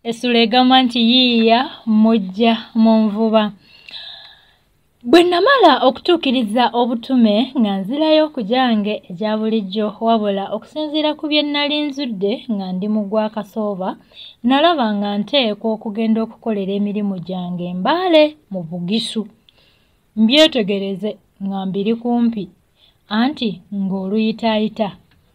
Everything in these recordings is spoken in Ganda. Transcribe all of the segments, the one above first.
Essula egamba nti yiiya mujja mu nvuba. Bwe namala okutuukiriza obutume nga nzirayo ku gyange egya bulijjo, wabula okusinziira ku bye nnali nzudde nga ndi mu gwa Kasooba, nalaba nga nteekwa okugenda okukolera emirimu gyange Mbale mu Bugisu. Mbyetegereze nga mbiri kumpi, anti ng'oluyitaayita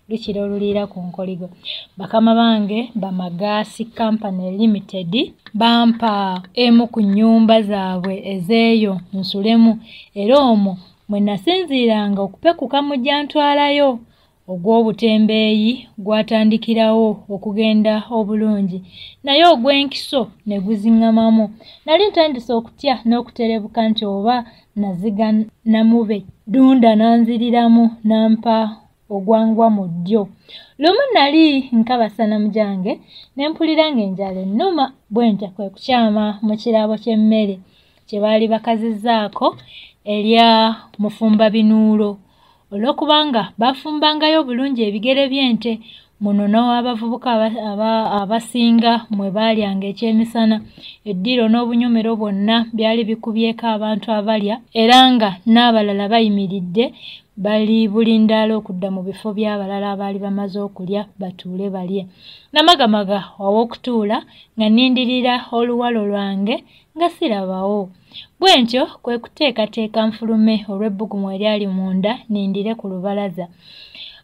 lukira oluliira ku nkoligo. Bakama bange ba Magaasi Company Limited bampa emu ku nnyumba zaabwe ez'eyo nsulemu, era omwo mwe nasinziiranga okupekuka mu gyantwalayo. Ogw'obutembeeyi gwatandikirawo okugenda obulungi, naye ogw'enkiso ne guziŋŋamamu. Nali ntandise okutya n'okuterebuka nti oba naziga namube. Ddunda n'anziriramu n'ampa ogwangwa mu ddyo. Lumu nali nkabasana mu gyange ne mpulira ng'enjala ennuma, bwe ntya kwe kukyama mu kirabo ky'emmere kye baali bakazizzaako erya Mufumbabinuulo. Olw'okubanga baafumbangayo bulungi ebigere by'ente, muno n'abavubuka abasinga mwe baalyanga ekyemisana. Eddiiro n'obunyomero bwonna byali bikubyeko abantu abalya, era nga n'abalala bayimiridde bali bulindaala okudda mu bifo by'abalala abaali bamaze okulya batuule balye. Namagamaga aw'okutuula nga nnindirira oluwalo lwange nga sirabawo. Bwe ntyo kwe kuteekateeka nfulume olw'ebbugumu eryali munda nindire ku lubalaza.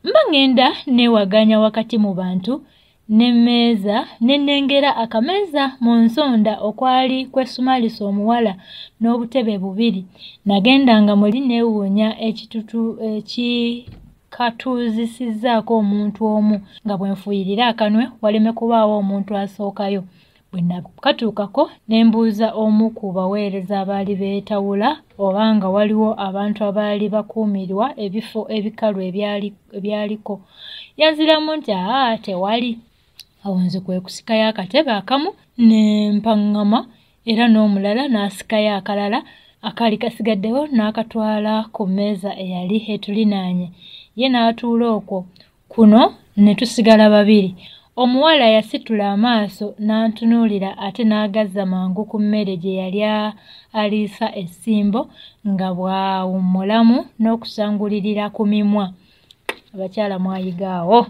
Mba ŋŋenda neewaganya wakati mu bantu n'emmeeza ne nnengera akameeza mu nsonda okwali kwesumalisa omuwala n'obutebe bubiri. Nagendanga muli neewuunya ekikatuuzisizzaako omuntu omu nga bwe nfuuyirira akanwe waleme kubaawo omuntu asookayo. Bwe nakatuukako ne mbuuza omu ku baweereza abaali beetawula oba nga waliwo abantu abaali bakuumirwa ebifo ebikalu ebyaliko. Yanziramu nti aa tewali. Awo nze kwe kusikayo akatebe akamu ne mpaŋŋama, era n'omulala n'asikayo akalala akaali kasigaddewo n'akatwala ku mmeeza eyali etulinaanye. Ye n'atuula okwo, kuno ne tusigala babiri. Omuwala yasitula amaaso n'antunuulira ate n'agazza mangu ku mmere gye yali aliisa essimbo nga bw'awummulamu n'okusangulirira ku mimwa. Abakyala mwayiga awo.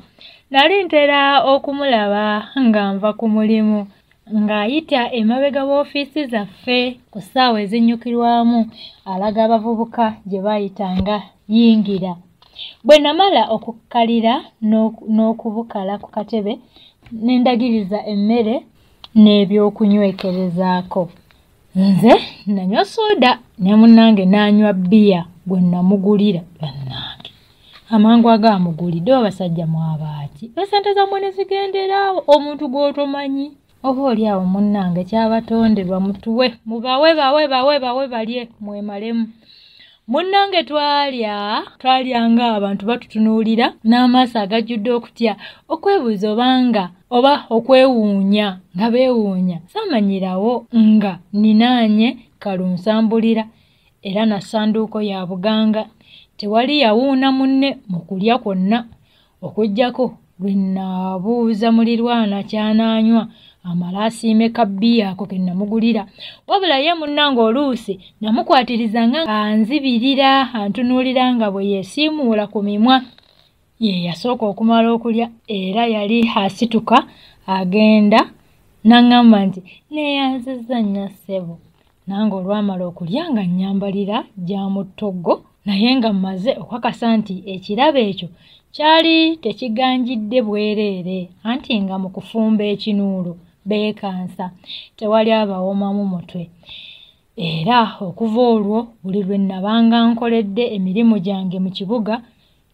Nali ntera okumulaba nga nva ku mulimu ng'ayita emabega w'ofiisi zaffe ku ssaawa ezinnyukirwamu alaga abavubuka gye baayitanga yingira. Bwe namala okukkalira n'okubukala ku katebe ne ndagiriza emmere n'ebyokunywekerezaako. Nze nanywa sooda ne munnange n'anywa bbiya gwe namugulira. Bannange amangu ago amugulidde abasajja mwabaaki, essente zammwe ne zigendera omuntu gw'otomanyi. Oba oli awo munnange kyabatonderwa mutuwe mubawe bawe bawe bawe balye mwemalemu. Munnange twalya nga abantu batutunuulira n'amaaso agajjudde okutya, okwebuuza obanga oba okwewuunya nga beewuunya. Saamanyirawo nga ninaanye kalunsambulira era na ssanduuko ya Buganga. Tewali yawuuna munne mu kulya kwonna okuggyako lwe naabuuza mulirwana ky'anaanywa amale asiime ka bbiya ako ke namugulira. Wabula ye munnange oluusi namukwatirizanga anzibirira antunuulira nga bwe yeesiimuula ku mimwa. Ye yasooka okumala okulya era yali asituka agenda n'aŋŋamba nti neeyanzizza nnyo ssebo. Nange olwamala okulya nga nnyambalira gya mu ttoggo, naye nga mmaze okukakasa nti ekirabo ekyo kyali tekiganjidde bwereere, anti nga mu kufumba ekinuulo beekansa tewali abawomamu mutwe. Era okuva olwo buli lwe nabanga nkoledde emirimu gyange mu kibuga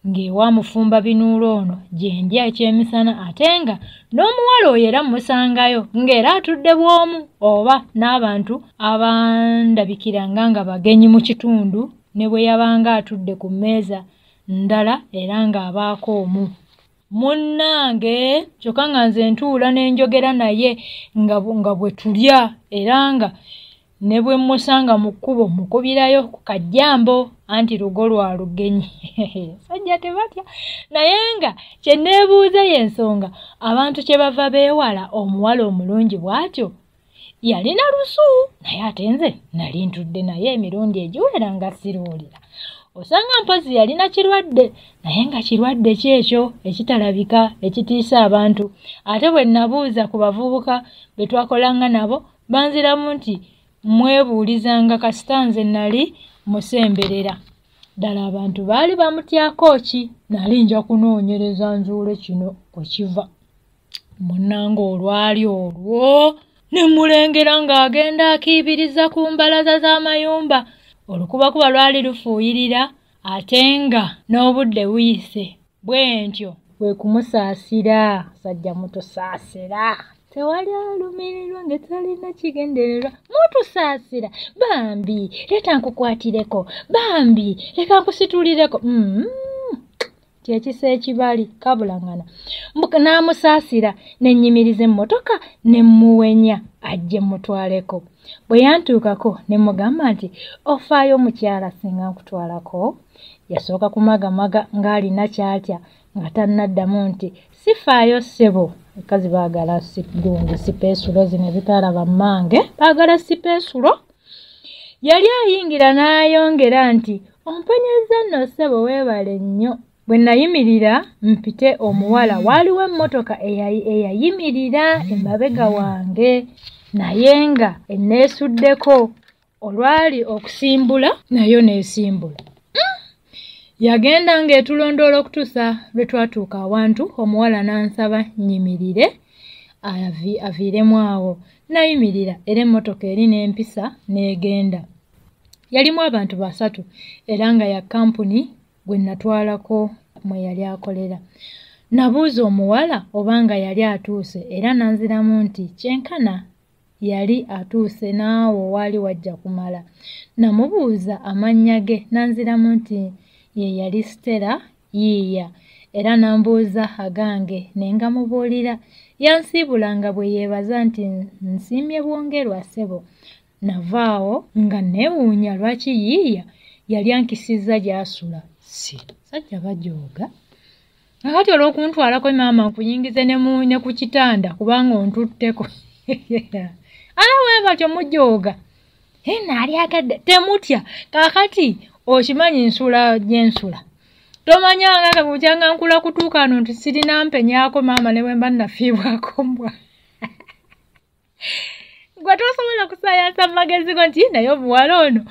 ng'ewa Mufumbabinuulo ono gye ndya ekyemisana, ate nga n'omuwala oyo era mmusangayo ng'era atudde bw'omu oba n'abantu abandabikiranga nga bagenyi mu kitundu ne bwe yabanga atudde ku mmeeza ndala era ng'abaako omu. Munnange kyokka nga nze ntuula ne njogera naye nga bwe tulya era nga Ne bwe mmusanga mu kkubo mukubirayo ku kajjambo anti lugo lwa lugenyi. Sajja tebatya. Naye nga kye neebuuza y'ensonga abantu kye bava beewala omuwala omulungi bw'atyo. Yalina lusu naye ate nze nali ntudde naye emirundi egiwera nga siruwulira. Osanga mpozzi yalina kirwadde naye nga kirwadde ki ekyo ekitalabika ekitiisa abantu. Ate bwe nabuuza ku bavubuka be twakolanga nabo banziramu nti mwebuulizanga kasita nze nali musemberera. Ddala abantu baali bamutyako ki? Nali nja kunoonyereza nzuule kino kwe kiva. Munnange olwali olwo ne mulengera ng'agenda akiibiriza ku mbalaza z'amayumba. Olukubakuba lwali lufuuyirira ate nga n'obudde buyise. Bwe ntyo kwe kumusaasira. Sajja mutusaasira. Tewali alumirirwa nga talina kigendererwa. Mutusaasira. Bambi, leeta nkukwatireko. Bambi, leka nkusitulireko. Kyekisa ekibali kabulangana. N'amusaasira ne nnyimiriza emmotoka ne mmuwenya ajje mmutwaleko. Bwe yantuukako ne mugamba nti ofaayo mukyala singa nkutwalako. Yasooka kumagamaga ng'alina ky'atya nga tannaddamu nti sifaayo ssebo. Abakazi baagala gundi sipeesulo zino ezitalaba mmange, baagala sipeesulo. Yali ayingira n'ayongera nti omponyezza nno ssebo weebale nnyo. Bwe nayimirira mpite omuwala waaliwo emmotoka eyayimirira emabega wange naye nga enneesuddeko. Olwali okusimbula nayo n'esimbula. Yagenda ng'etulondoola okutuusa lwe twatuuka awantu omuwala n'ansaba nnyimirire aviiremu awo. Nayimirira era emmotoka eri n'empisa n'egenda. Yalimu abantu basatu era nga ya kampuni gwe natwalako mwe yali akolera. Nabuuza omuwala obanga yali atuuse era n'anziramu nti kyenkana yali atuuse n'awo waali wajja kumala. Namubuuza amannya ge n'anziramu nti ye yali Stella Yiiya era n'ambuuza agange ne ngamubuulira. Yansiibula nga bwe yeebaza nti nsiimye bwongerwa ssebo. Navaawo nga neewuunya lwaki Yiiya yali ankisizza gy'asula. Si sajja bajooga. Akati olw'okuntwalako maama nkuyingize ne ku kitanda kubanga ontutteko. Ala bwe batyo mujooga. Naali agadde temutya. Kaakati okimanyi nsula gye nsula. Tomanyanga nga bukyanga nkula kutuuka wano nti sirina mpenyaako maama ne bwe mba nnafiibwako mbwa. Gwe tosobola kusaayansa mu magezi go nti naye omuwala ono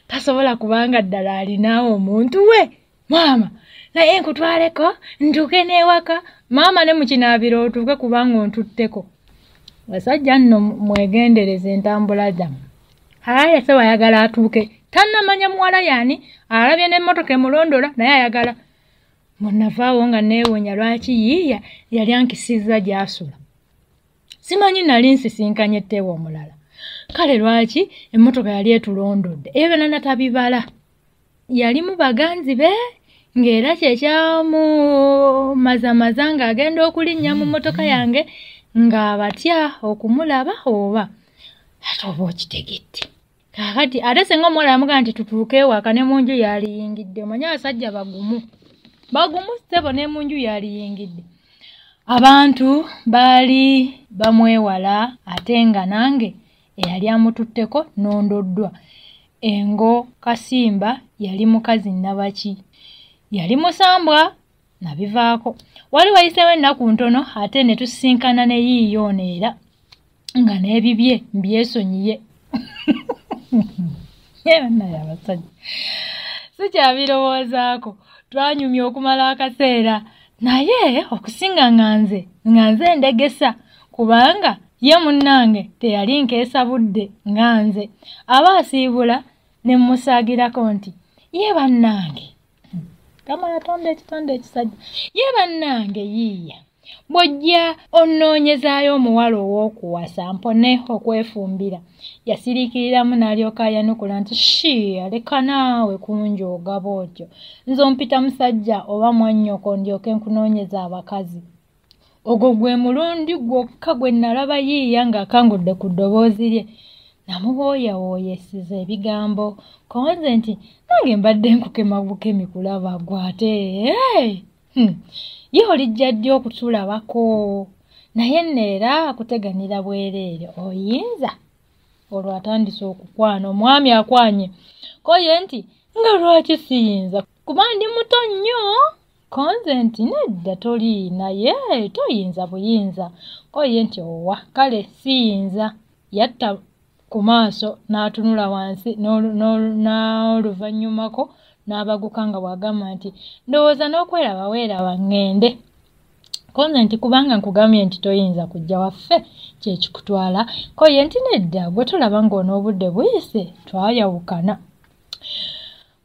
tasobola kubanga ddala alinawo omuntu we. Maama naye nkutwaleko ntuuke n'ewaka. Maama ne mu kinaabiro otuuke kubanga ontutteko. Basajja nno mwegendereze entambula zammwe. Haya ssebo ayagala atuuke. Tannamanya muwala y'ani, alabye n'emmotoka emulondola naye ayagala. Munnavaawo nga neewuunya lwaki Yiiya yali ankisizza gy'asula. Simanyi nali nsisinkanye tteewa omulala. Kale lwaki emmotoka yali etulondodde? Ebyo byonna natabibala. Yalimu baganzi be ng'era kye kyamumazamaza ng'agenda okulinnya mu mmotoka yange ng'abatya okumulaba oba ate oba okitegedde. Kaakati ate singa omuwala yamugamba nti tutuuke ewaka ne mu nju yaliyingidde. Omanyi abasajja bagumu. Bagumu ssebo ne mu nju yaliyingidde. Abantu baali bamwewala ate nga nange eyali amututteko nondoddwa. Engo Kasimba yali mukazi nnabaki. Yali musambwa nabivaako. Wali wayiseewo ennaku ntono ate ne tusisinkana ne Yiiya ono era nga n'ebibye mbyesonyiye. Naye abasajja sikyabirowoozaako. Twanyumya okumala akaseera naye okusinga nga nze ndegesa kubanga ye munnange teyali nkeesa budde nga nze. Aba asiibula ne mmusaagirako nti ye bannange Mukama yatonda ekitonde ekisajja. Ye bannange Yiiya bw'ojja onnoonyezaayo omuwala ow'okuwasa mpone okwefumbira. Yasiriikiriramu n'alyoka ayanukula nti shi aleka naawe kunjooga bw'otyo. Nze ompita musajja oba mwannyoko ndyoke nkunoonyeza abakazi. Ogwo gwe mulundi gwokka gwe nalaba Yiiya ng'akangudde ku ddoboozi lye. Namuwooyawooyeseza ebigambo ko nze nti nange mbadde nkukema bukemi kulaba ggwe ate ye olijja ddi okutulabako? Naye nno era akuteganira bwereere oyinza? Olwo atandise okukwana, omwami akwanye. Ko ye nti nga lwaki siyinza? Kuba ndi muto nnyo. Ko nze nti nedda toli naye toyinza buyinza. Ko ye nti owa kale siyinza. Yatta ku maaso n'atunula wansi n'oluvannyumako n'abaguka nga bw'agamba nti ndowooza n'okweraba weeraba ŋŋende. Ko nze nti kubanga nkugambye nti toyinza kujja waffe kye kikutwala. Ko ye nti nedda gwe tolaba ng'onoobudde buyise twayawukana.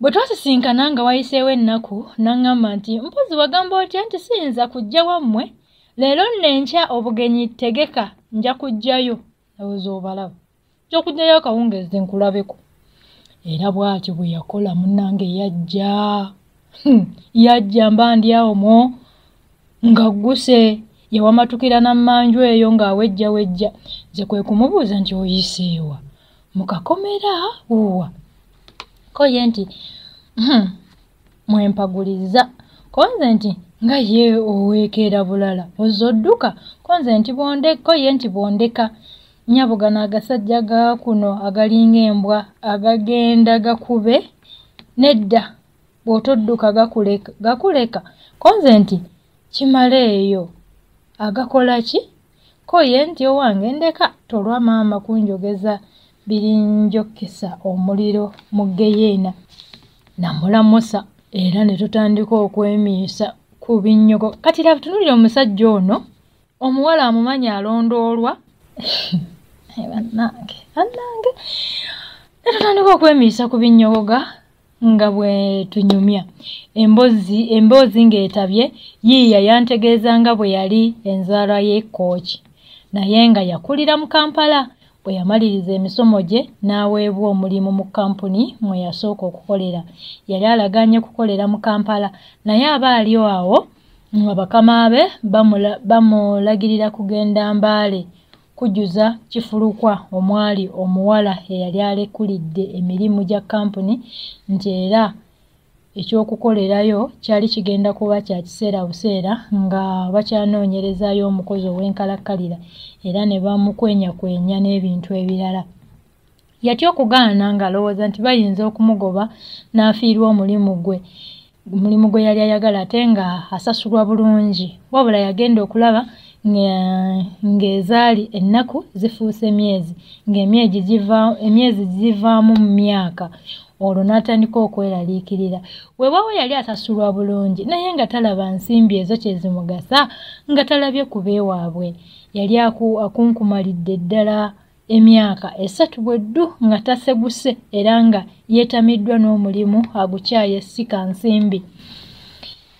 Bwe twasisinkana nga wayiseewo ennaku n'aŋŋamba nti mpozi wagamba otya nti siyinza kujja wammwe? Leero nno enkya obugenyi tegeka nja kujjayo. Ndowooza obalaba. Nja kujjayo akawungeezi nkulabeko. Era bw'atyo bwe yakola munnange yajja. Yajja mba ndi awo mwo nga gguse. Yawamatukira n'ammanju eyo ng'awejjawejja. Nze kwe kumubuuza nti oyiseewa? Mu kakomera wa? Ko ye nti mwempaguliza. Ko nze nti nga ye oweekeera bulala ozze odduka? Ko nze nti ko ye nti bw'ondeka. Nnyabo gano agasajja ga kuno agalinga embwa agagenda gakube nedda bw'otodduka gakuleka. Ko nze nti kimaleeyo agakola ki? Ko ye nti owange ndeka tolwa maama kunjogeza birinjokesa omuliro mu ggeyeena. Namulamusa era ne tutandika okwemiisa ku binnyogo. Kati laba tunuulira omusajja ono, omuwala amumanyi alondoolwa. Bannange bannange ne tutandika okwemiisa ku binnyogoga nga bwe tunyumya. Emboozi ng'etabye, Yiiya yantegeeza nga bwe yali enzaalwa y'e Kkooki naye nga yakulira mu Kampala. Bwe yamaliriza emisomo gye n'aweebwa omulimu mu kkampuni mwe yasooka okukolera. Yali alagaanye kukolera mu Kampala naye aba ali awo nga bakama be bamulagirira kugenda Mbale kujjuza kifulukwa omwali omuwala eyali alekulidde emirimu gya kkampuni nti era ekyokukolerayo kyali kigenda kuba kya kiseera buseera nga bakyanoonyerezaayo omukozi ow'enkalakkalira era ne bamukwenyakwenya n'ebintu ebirala. Yatya okugaana ng'alowooza nti bayinza okumugoba n'afiirwa omulimu gwe yali ayagala ate nga asasulwa bulungi. Wabula yagenda okulaba ng'ezaali ennaku zifuuse myezi, ng'emyezi givaamu mu myaka. Olwo n'atandika okweraliikirira. Weewaawo yali asasulwa bulungi naye nga talaba nsimbi ezo kye zimugasa nga talabye ku beewaabwe. Yali akunkumalidde ddala emyaka 3 bweddu nga taseguse era nga yeetamiddwa n'omulimu agukyaye si ka nsimbi.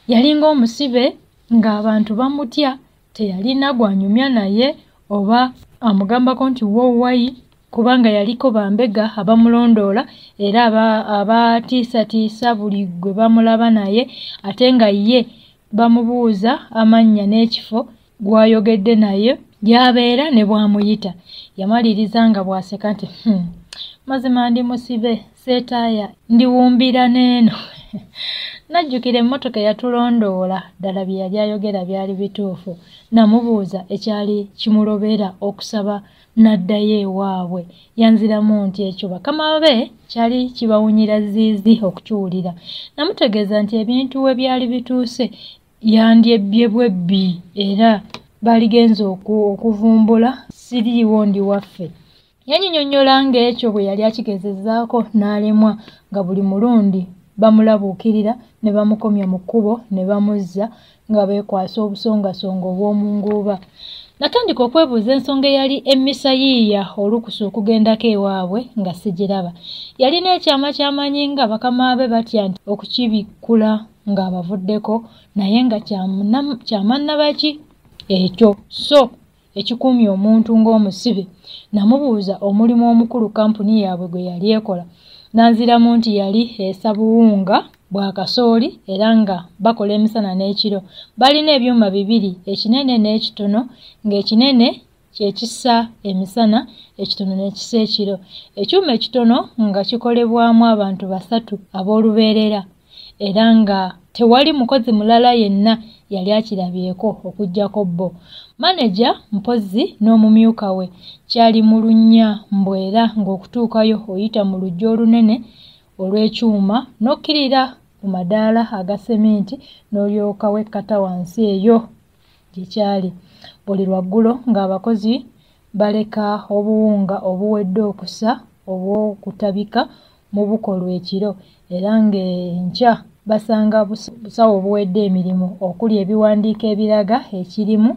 Yalinga omusibe ng'abantu bamutya, teyalina gw'anyumya naye oba amugambako nti woowayi kubanga yaliko bambega abamulondoola era abatiisatiisa buli gwe bamulaba naye ate nga ye bamubuuza amannya n'ekifo gw'ayogedde naye gy'abeera ne bw'amuyita. Yamaliriza nga bw'aseka nti mazima ndi musibe seetaaya ndiwumbira n'eno. Najjukira emmotoka eyatulondoola ddala bye yali ayogera byali bituufu. Namubuuza ekyali kimulobera okusaba n'addayo ewaabwe. Yanziramu nti ekyo bakama be kyali kibawunyira zziizi okukiwulira. Namutegeeza nti ebintu we byali bituuse yandyebbye bwebbi era baaligenze okuvumbula siriiwo ndi waffe. Yannyonnyola ng'ekyo bwe yali akigezezzaako n'alemwa nga buli mulundi bamulabuukirira ne bamukomya mu kkubo ne bamuzza nga beekwasa obusongasonga obw'omunguuba. Natandika okwebuuza ensonga eyali emmisa Yiiya olukusa okugendako ewaabwe nga sigiraba. Yalina ekyama ky'amanyi nga bakama be batya nti okukibikkula ng'abavuddeko naye nga kyamannabaki ekyo so ekikuumye omuntu ng'omusibe. Namubuuza omulimu omukulu kkampuni yaabwe gwe yali ekola. N'anziramu nti yali esa buwunga bwa kasooli era nga bakola emisana n'ekiro. Balina ebyuma bibiri, ekinene n'ekitono, ng'ekinene kyekisa emisana, ekitono n'ekisa ekiro. Ekyuma ekitono nga kikolebwamu abantu 3 ab'olubeerera, era nga tewali mukozi mulala yenna yali akirabyeko okuggyako bo. Maneja mpozzi n'omumyuka we. Kyali mu lunnya mbu era ng'okutuukayo oyita mu luggya olunene olw'ekyuma n'okkirira ku madaala aga seminti n'olyoka wekkata wansi eyo gye kyali. Buli lwaggulo ng'abakozi baleka obuwunga obuwedde okusa obw'okutabika mu bukolwa ekiro, era ng'enkya basanga busawo obuwedde emirimu okuli ebiwandiiko ebiraga ekirimu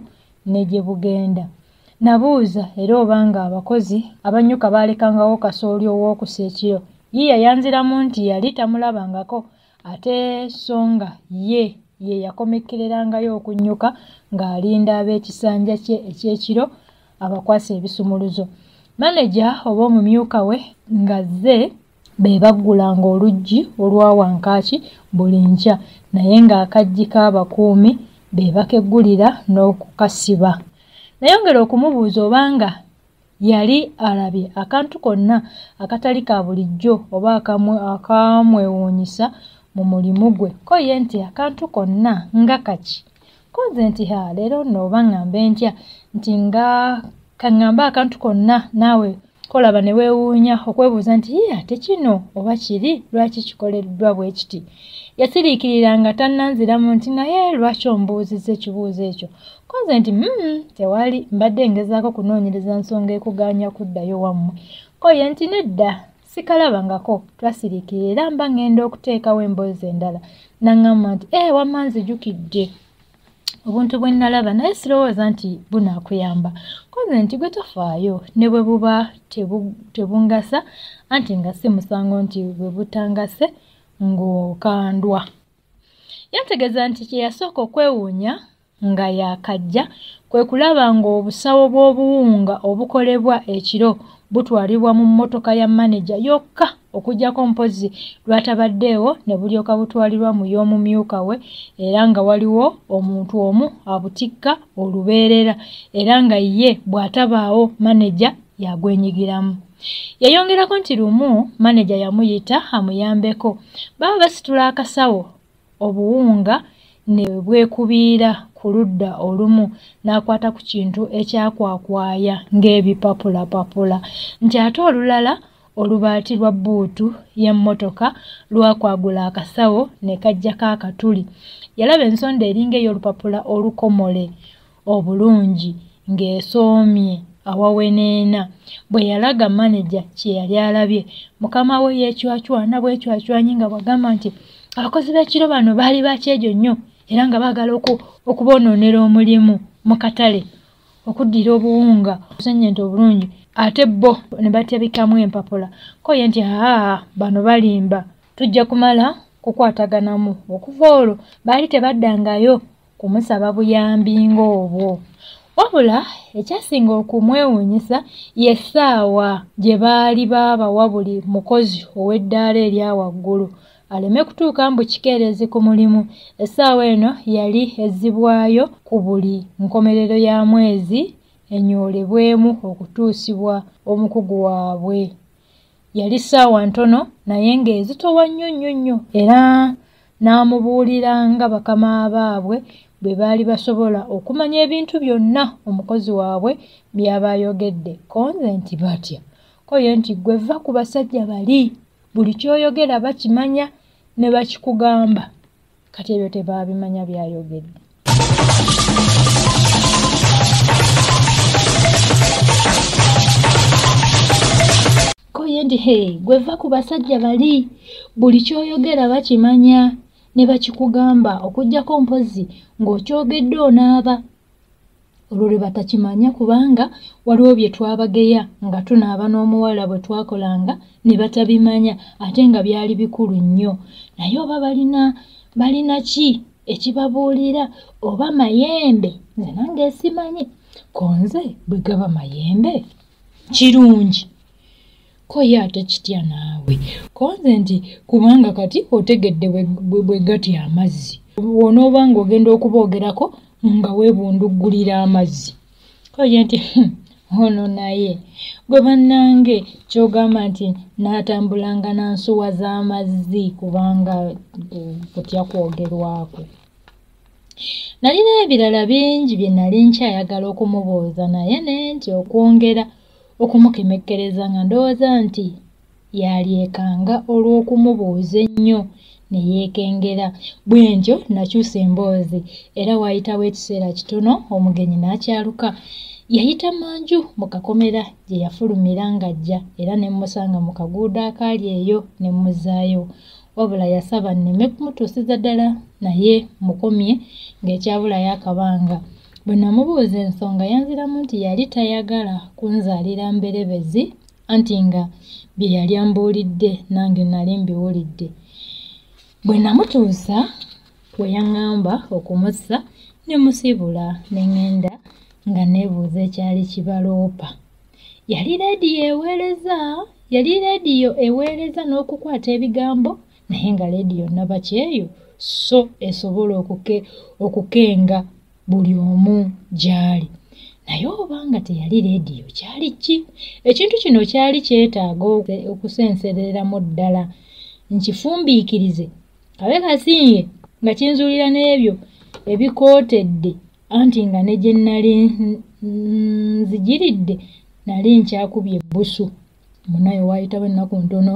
ne gye bugenda. Nabuuza era obanga abakozi abannyuka baalekangawo kasooli ow'okusa ekiro. Yiiya yanziramu nti yali tamulabangako, ate so nga ye ye yakomekkererangayo okunnyuka ng'alinda ab'ekisanja kye eky'ekiro abakwasa ebisumuluzo. Maneja oba omumyuka we ng'azze be baggulanga oluggi olwa wankaaki buli nkya, naye ng'akaggi k'abakuumi be bakeggulira n'okukasiba. Nayongera okumubuuza obanga yali alabye akantu konna akatali ka bulijjo oba akamwewuunyisa mu mulimu gwe. Ko ye nti akantu konna nga kaki? Ko nze nti ha, leero nno oba ŋŋambe ntya nti nga kaŋŋambe akantu konna naawe kolaba ne weewuunya okwebuuza nti ye ate kino oba kiri lwaki kikoleddwa bwe kiti. Yasiriikirira nga tannanziramu nti naye lwaki ombuuzizza ekibuuzo ekyo? Ko nze nti tewali, mbadde ngezaako kunoonyereza nsonga ekugaanya kuddayo wammwe. Ko ye nti nedda, sikalabangako. Twasiriikirira era mba ŋŋenda okuteekawo emboozi endala. N'aŋŋamba nti wamma nzijukidde obuntu bwe nnalaba, naye sirowooza nti bunaakuyamba. Ko nze nti gwe tofaayo, ne bwe buba tebungasa, anti nga si musango nti bwe butangase ng'okandwa. Yantegeeza nti kye yasooka okwewuunya nga yaakajja kwe kulaba ng'obusawo bw'obuwunga obukolebwa ekiro butwalibwa mu mmotoka ya maneja yokka, okuggyako mpozzi lw'atabaddeewo ne bulyoka butwalirwa mu y'omumyuka we, era nga waliwo omuntu omu abutikka olubeerera, era nga ye bw'atabaawo maneja yagwenyigiramu. Yayongerako nti lumu maneja yamuyita amuyambeko. Baba basitula akasawo obuwunga ne bwekubiira ku ludda olumu n'akwata ku kintu ekyakwakwaya ng'ebipapulapapula, nti ate olulala olubaati lwa bbuutu y'emmotoka lwakwagula akasawo ne kajjako akatuli. Yalaba ensonda eringa ey'olupapula olukomole obulungi ng'esoomye awaweneena. Bwe yalaga maneja kye yali alabye, mukama we yeecwacwana bwecwacwanyi nga bw'agamba nti abakozi b'ekiro bano baali bakyejo nnyo era nga baagala okuboonoonera omulimu mu katale, okuddira obuwunga obusennyente obulungi, ate bo ne batabikamu empapula. Ko ye nti aa, bano balimba, tujja kumala kukwataganamu. Okuva olwo baali tebaddangayo kumusaba buyambi ng'obwo. Wabula ekyasinga okumwewuunyisa ye ssaawa gye baali baabawa buli mukozi ow'eddaala erya waggulu aleme kutuuka mbu kikeerezi ku mulimu. Essaawa eno yali ezzibwayo ku buli nkomerero ya mwezi enyoolebwemu okutuusibwa omukugu waabwe. Yali ssaawa ntono naye ng'ezitowa nnyo nnyo nnyo, era n'amubuulira nga bakama baabwe bwe baali basobola okumanya ebintu byonna omukozi waabwe by'aba ayogedde. Ko nze nti batya? Ko ye nti ggwe va ku basajja bali, buli ky'oyogera bakimanya ne bakikugamba. Kati ebyo tebaabimanya by'ayogedde. Ko ye nti gwe va ku basajja bali, buli ky'oyogera bakimanya ne bakikugamba, okuggyako mpozzi ng'okyogedde onaaba. Olwo lwe batakimanya, kubanga waliwo bye twabageya nga tunaaba n'omuwala bwe twakolanga ne batabimanya, ate nga byali bikulu nnyo. Naye oba balina ki ekibabuulira, oba mayembe, nze nange simanyi. Ko nze bwe gaba mayembe kirungi. Ko ye ate kitya naawe? Ko nze nti kubanga kati otegedde bwe gatya amazzi, bw'onooba ng'ogenda okuboogerako nga weebunduggulira amazzi. Ko ye nti Ono naye gwe bannange ky'ogamba nti n'atambulanga na nsuwa z'amazzi kubanga kutya kwogerwako. Nalina ebirala bingi bye nali nkyayagala okumubuuza naye ne nti okwongera okumukemekkereza nga ndowooza nti yalyekanga olw'okumubuuza ennyo ne yeekengera. Bwe ntyo nakyusa emboozi era waayitawo ekiseera kitono omugenyi n'akyaluka. Yayita manju mu kakomera gye yafulumira ng'ajja era ne mmusanga mu kaguudo akaali eyo ne mmuzzaayo. Wabula yasaba nneme kumutuusiza ddala naye mukomye ng'ekyabulayo akabanga. Bwe namubuuza ensonga yanziramu nti yali tayagala kunzaalira mberebezi anti nga bye yali ambuulidde nange nali mbiwulidde. Bwe namutuusa we yaŋŋamba okumussa ne musiibula ne ŋŋenda nga neebuuza ekyali kibaloopa. Yali leediyo eweereza n'okukwata ebigambo naye nga leediyo nnabakyeyo so esobola okukenga buli omu gy'ali. Naye obanga teyali leediyo kyali ki? Ekintu kino kyali kyetaaga okusensereramu ddala nkifumbiikirize kabe kasinge nga kinzuulira n'ebyo ebikootedde anti nga ne gye nali nzigiridde nali nkyakubye ebbusu. Munnaye waayitawo ennaku ntono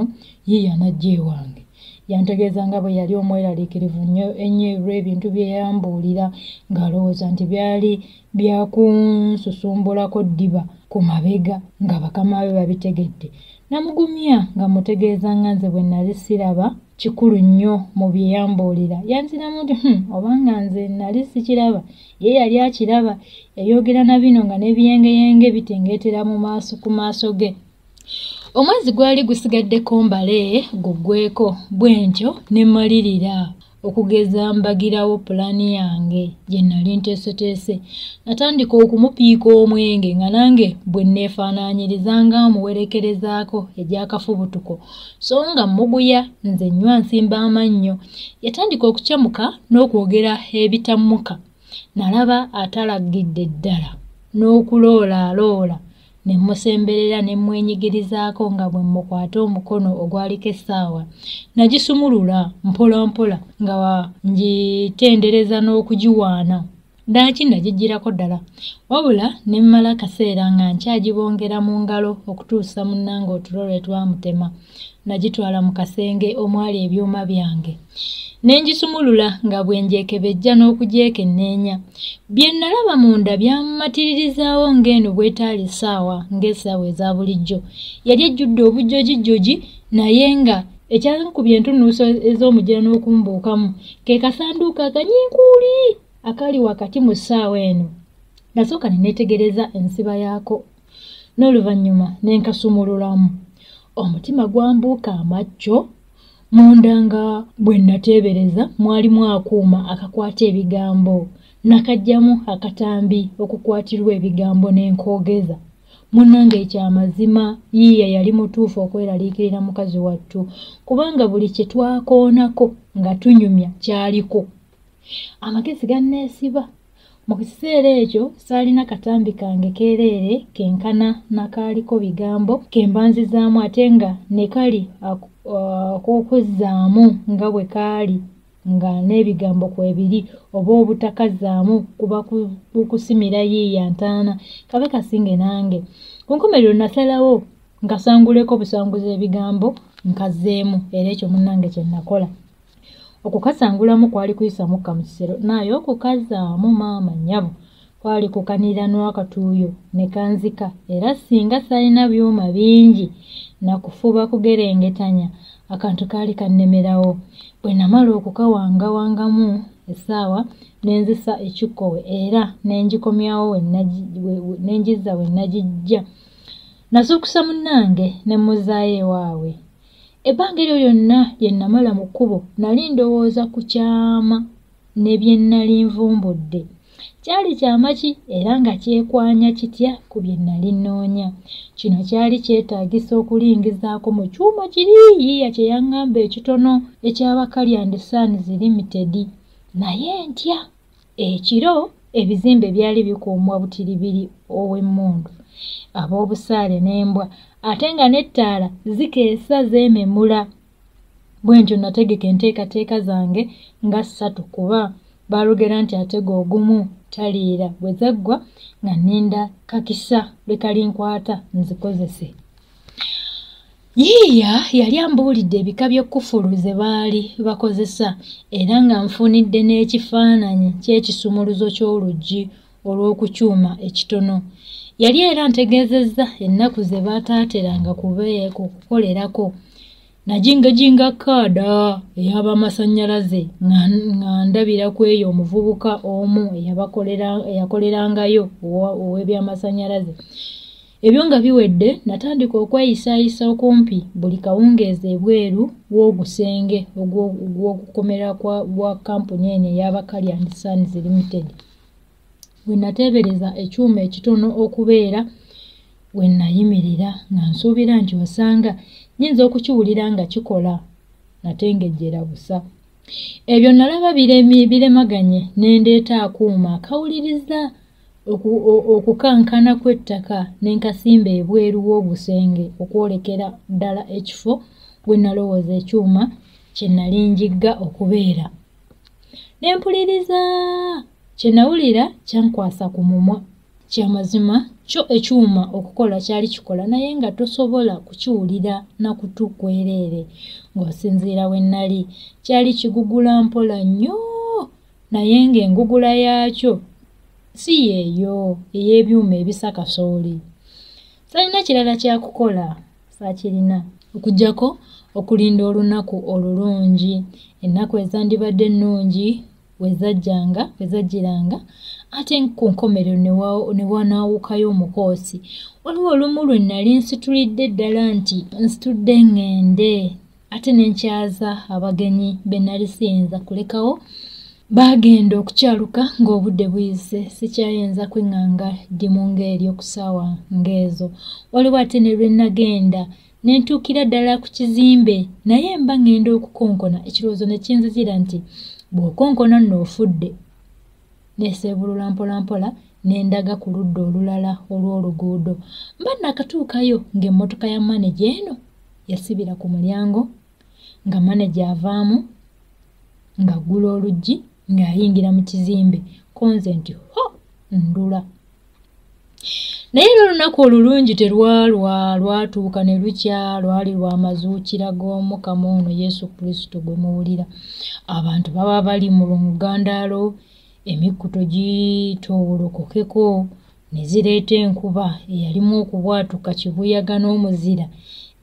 yiiya n'ajja ewange. Yantegeeza nga bwe yali omweraliikirivu nnyo ennyo olw'ebintu bye yambuulira ng'alowooza nti byali bya kunsusumbulako ddiba ku mabega nga bakama be babitegedde. Namugumya nga mmutegeeza nga nze bwe nali siraba kikulu nnyo mu bye yambuulira. Yanziramu nti obanga nze nali sikiraba ye yali akiraba. Yayogera na bino nga n'ebiyengeyenge bitengeetera ku maaso ge. Omwezi gwali gusigaddeko mbale guggweko bwe ntyo ne mmalirira okugeza mbagirawo pulaani yange gye nali nteeseteese. Natandika okumupiika omwenge nga nange bwe nneefaanaanyiriza nga muwerekerezaako egy'akafubutuko so nga mmuguya nze nnywa nsimba amannyo. Yatandika okucamuka n'okwogera ebitammuka. Nalaba atalagidde ddala n'okuloolaaloola ne mmusemberera ne mmwenyigirizaako nga bwe mmukwata omukono ogwaliko essaawa. Nagisumulula mpola mpola nga ngitendereza n'okugiwaana. Ddaaki nagiggyirako ddala wabula ne mmala akaseera nga nkyagibongera mu ngalo okutuusa munnange otulo lwe twamutema. Nagitwala mu kasenge omwali ebyuma byange ne ngisumulula nga bwe ngyekebejja n'okugyekenneenya. Bye nalaba munda byammatiririzaawo ng'eno bw'etaali ssaawa ng'essaawa eza bulijjo. Yali ejjudde obujjojijjoji naye nga ekyankubye entunnunsi ez'omugyera n'okumbuukamu ke kasanduuko akanyinkuuli akali wakati mu ssaawa eno. Nasooka ne neetegereza ensiba yaako n'oluvannyuma ne nkasumululamu. Omutima gwambuuka amacco. Munda nga bwe nateebereza mwalimu akuuma akakwata ebigambo. Nakaggyamu akatambi okukwatirwa ebigambo ne nkoogeza. Munnange ekyamazima yiiya yali mutuufu okweraliikirira mukazi wattu kubanga buli kye twakoonako nga tunyumya kyaliko. Amagezi ganneesiba. Mu kiseera ekyo saalina katambi kange keereere kenkana nakaaliko bigambo ke mbanzizaamu ate nga ne kali ak'okuzzaamu nga bwe kaali nga n'ebigambo kwebiri oba obutakazzaamu kuba kusimira yiiya ntaana kabe kasinge nange. Ku nkomerero nasalawo nkasanguleko busanguzi ebigambo nkazzeemu era ekyo munnange kye nakola. Okukasangulamu kwali kuyisa mukka mu kisero naye okukazzaamu maama nnyabo kwali kukanira n'akatuuyo ne kanzika era singa saalina byuma bingi nakufuba kugerengetanya akantu kaali kannemerawo. Bwe namala okukawangawangamu essaawa ne nzisa ekikkowe era ne ngikomyawo ne ngizza we nagiggya. Nazuukusa munnange ne mmuzzaayo ewaabwe. Ebbanga eryo lyonna lye namala mu kkubo nali ndowooza ku kyama ne bye nali nvumbudde. Kyali kyama ki era nga kyekwanya kitya ku bye nali nnoonya? Kino kyali kyetaagisa okulingizaako mu kyuma kiri yiiya kye yaŋŋamba ekitono eky'Abakali and Sons Limited. Naye ntya ekiro ebizimbe byali bikuumwa butiribiri ow'emmundu. ab'obusaale n'embwa, ate nga n'ettaala zikeesa zeememula. Bwe ntyo nategeka enteekateeka zange nga ssatu kuba baalugera nti atega ogumu taliira. Bwe zaggwa nga nninda kakisa lwe kalinkwata nzikozese. Yiiya yali ambuulidde ebika by'ekkufulu ze baali bakozesa era nga nfunidde n'ekifaananyi ky'ekisumuluzo ky'oluggi olw'oku kyuma ekitono. Yali era antegeezezza ennaku ze baataateranga kukolerako. Najingajinga kkaada ey'abamasannyalaze nga ndabira ku eyo omuvubuka omu eyakolerangayo ow'ebyamasannyalaze. Ebyo nga biwedde natandika okweyisaayisa okumpi buli kawungeezi ebweru w'ogusenge ogw'okukomera gwa kkampuni eno ey'aba Kalya and Sons Limited. Bwe nateebereza ekyuma ekitono okubeera we nayimirira nga nsuubira nti osanga nnyinza okukiwulira nga kikola, natengejjera busa. Ebyo nalaba biremaganye ne ndeeta akuuma akawuliriza okukankana kw'ettaka ne nkasimba ebweru w'ogusenge okwolekera ddala ekifo we nalowooza ekyuma kye nali njigga okubeera. Ne mpuliriza, kye nawulira kyankwasa ku mumwa. Kyamazima kyo ekyuma okukola kyali kikola naye nga tosobola kukiwulira na kutu kwereere ng'osinziira we nali. Kyali kigugula mpola nnyo naye ng'engugula yaakyo si yeeyo ey'ebyuma ebisa kasooli. Saalina kirala kya kukola, saakirina okuggyako okulinda olunaku olulungi. Ennaku ezandibadde ennungi we zajjiranga ate ku nkomerero ne wanaawukayo omukoosi. Waliwo olumu lwe nali nsitulidde ddala nti nsitudde ŋŋende ate ne nkyaza abagenyi be nali siyinza kulekawo. Baagenda okukyaluka ng'obudde buyise, sikyayinza kweŋŋanga ddimu ng'eryo ku ssaawa ng'ezo. Waliwo ate ne lwe nagenda ne ntuukira ddala ku kizimbe naye mba ŋŋenda okukonkona ekirowoozo ne kinzijira nti bw'okonkona nno ofudde. Neeseebulula mpolampola ne ndaga ku ludda olulala olw'oluguudo. Mba nakatuukayo ng'emmotoka ya maneja eno yasibira ku mulyango, nga maneja avaamu ng'aggula oluggi ng'ayingira mu kizimbe. Ko nze nti ho ndula. Naye era olunaku olulungi terwalwa, lwatuuka ne lukya, lwali lwa mazuukira g'Omukama ono Yesu Kristo gwe muwulira. Abantu baba bali mu lugandaalo, emikkuto gitoowolokokeko ne zireeta enkuba eyalimu okubwatuka kibuyaga n'omuzira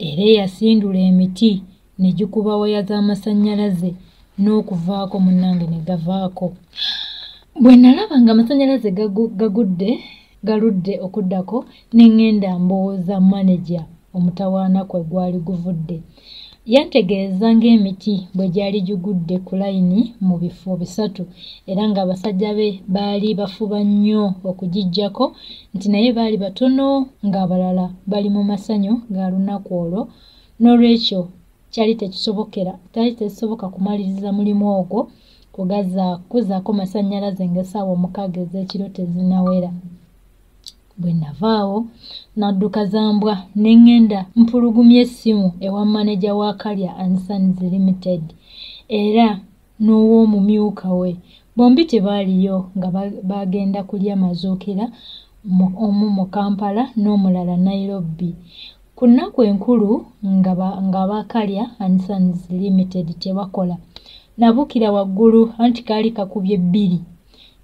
era eyasindula emiti ne gikuba waya z'amasannyalaze n'okuvaako munnange ne gavaako. Bwe nalaba ng'amasannyalaze gagudde galudde okuddako ne ŋŋenda mbowooza maneja omutawaana kwe gwali guvudde. Yantegeeza ng'emiti bwe gyali gigudde ku layini mu bifo bisatu era ng'abasajja be baali bafuba nnyo okugiggyako nti naye baali batono ng'abalala bali mu masanyu ga lunaku olwo, n'olwekyo kyali tekisoboka kumaliriza mulimu ogwo kuzzaako masannyalaze ng'essaawa 6 ez'ekiro tezinnawera. Bwe navaawo nadduka za mbwa ne ŋŋenda mpulugumya essimu ewa maneja wa Kalya and Sons Limited era n'ow'omumyuka we. Bombi tebaaliyo nga baagenda kulya mazuukira, omu mu Kampala n'omulala Nairobi. Ku nnaku enkulu ng'aba Kalya and Sons Limited tebakola. Nabuukira waggulu anti kaali kakubye 2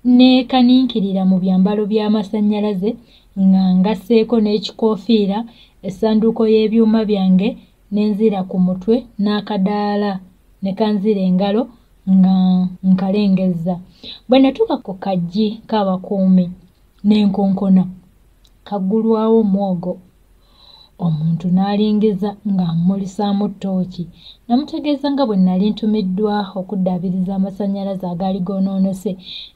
ne kaninkirira mu byambalo by'amasannyalaze nga ngasseeko n'ekikoofiira, essanduuko y'ebyuma byange ne nzira ku mutwe n'akadaala ne kanzira engalo nga nkalengezza. Bwe natuuka ku kaggi k'abakuumi ne nkonkona, kaggulwawo mwogo. Omuntu n'alingiza ng'ammulisaamu ttooki. Namutegeeza nga bwe nali ntumiddwa okuddaabiriza amasannyalaze agaali goonoonese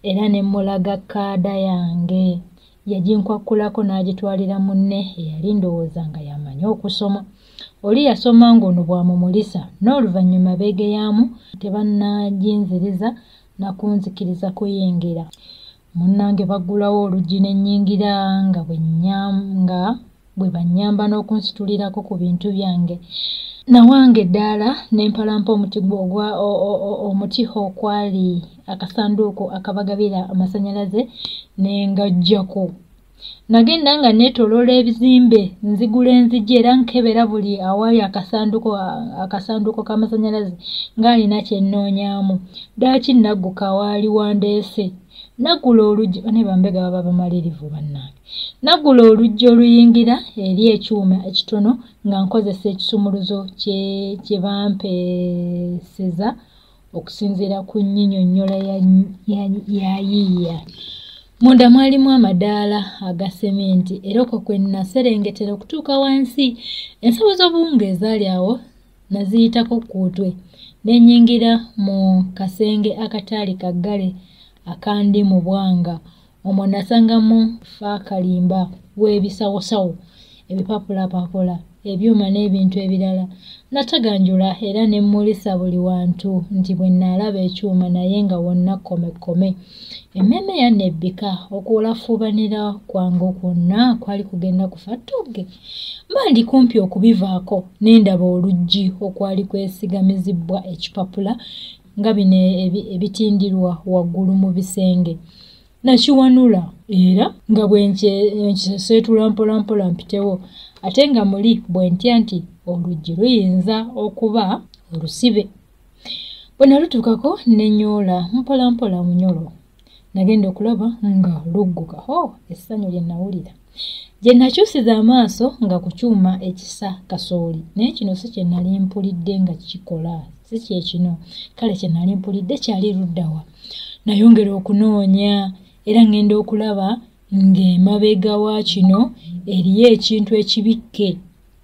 era ne mmulaga kkaada yange. Yaginkwakulako n'agitwalira munne eyali ndowooza nga y'amanyi okusoma. Oli yasoma ng'ono bw'amumulisa n'oluvannyuma beegeyaamu tebannaginziriza na kunzikiriza kuyingira. Munnange baggulawo oluggi ne nnyingira nga bwe bannyamba n'okunsitulirako ku bintu byange. Nawanga eddaala ne mpalampa omuti okwali akasanduuko akabagabira amasannyalaze ne ngaggyako. Nagenda nga neetooloola ebizimbe, nzigula enzigi era nkebera buli awali akasanduuko k'amasannyalaze ng'alina kye nnoonyaamu. Ddaaki nagguka awaali wandeese. Naggula oluggi, ne bambega baba bamalirivu bannange. Naggula oluggi oluyingira eri ekyuma ekitono nga nkozesa ekisumuluzo kye bampeeseza okusinziira ku nnyinyonnyola ya Yiiya. Munda mwalimu amadaala aga sseminti era okwo kwe naserengetera okutuuka wansi. Ensawo z'obuwunga ezaali awo naziyitako kkuutwe ne nnyingira mu kasenge akataali kaggale akandi mu bwanga. Omwo nasangamu faakalimba w'ebisawosawo, ebipapulapapula, ebyuma n'ebintu ebirala. Nataganjula era ne mmulisa buli wantu nti bwe nnaalaba ekyuma naye nga wonna kkomekkome. Emmeeme yannebbika, okulafuubanira kwange kwonna kwali kugenda kufa ttogge. Mba ndi kumpi okubivaako ne ndaba oluggi okwali kwesigamizibwa ekipapula nga bino ebitindirwa waggulu mu bisenge. Nakiwanula era nga bwe nkiseetula mpolampola mpitewo, ate nga muli bwe ntya nti oluggi luyinza okuba olusibe. Bwe nalutuukako ne nnyoola mpolampola munyolo. Nagenda okulaba nga lugguka. Ho, essanyu lye nawulira! Gye nakyusiza amaaso nga ku kyuma ekisa kasooli, naye kino si kye nali mpulidde nga kikola, si kye kino. Kale kye nali mpulidde kyali ludda wa? Nayongera okunoonya era ngenda okulaba ng'emabega wa kino eriyo ekintu ekibikke.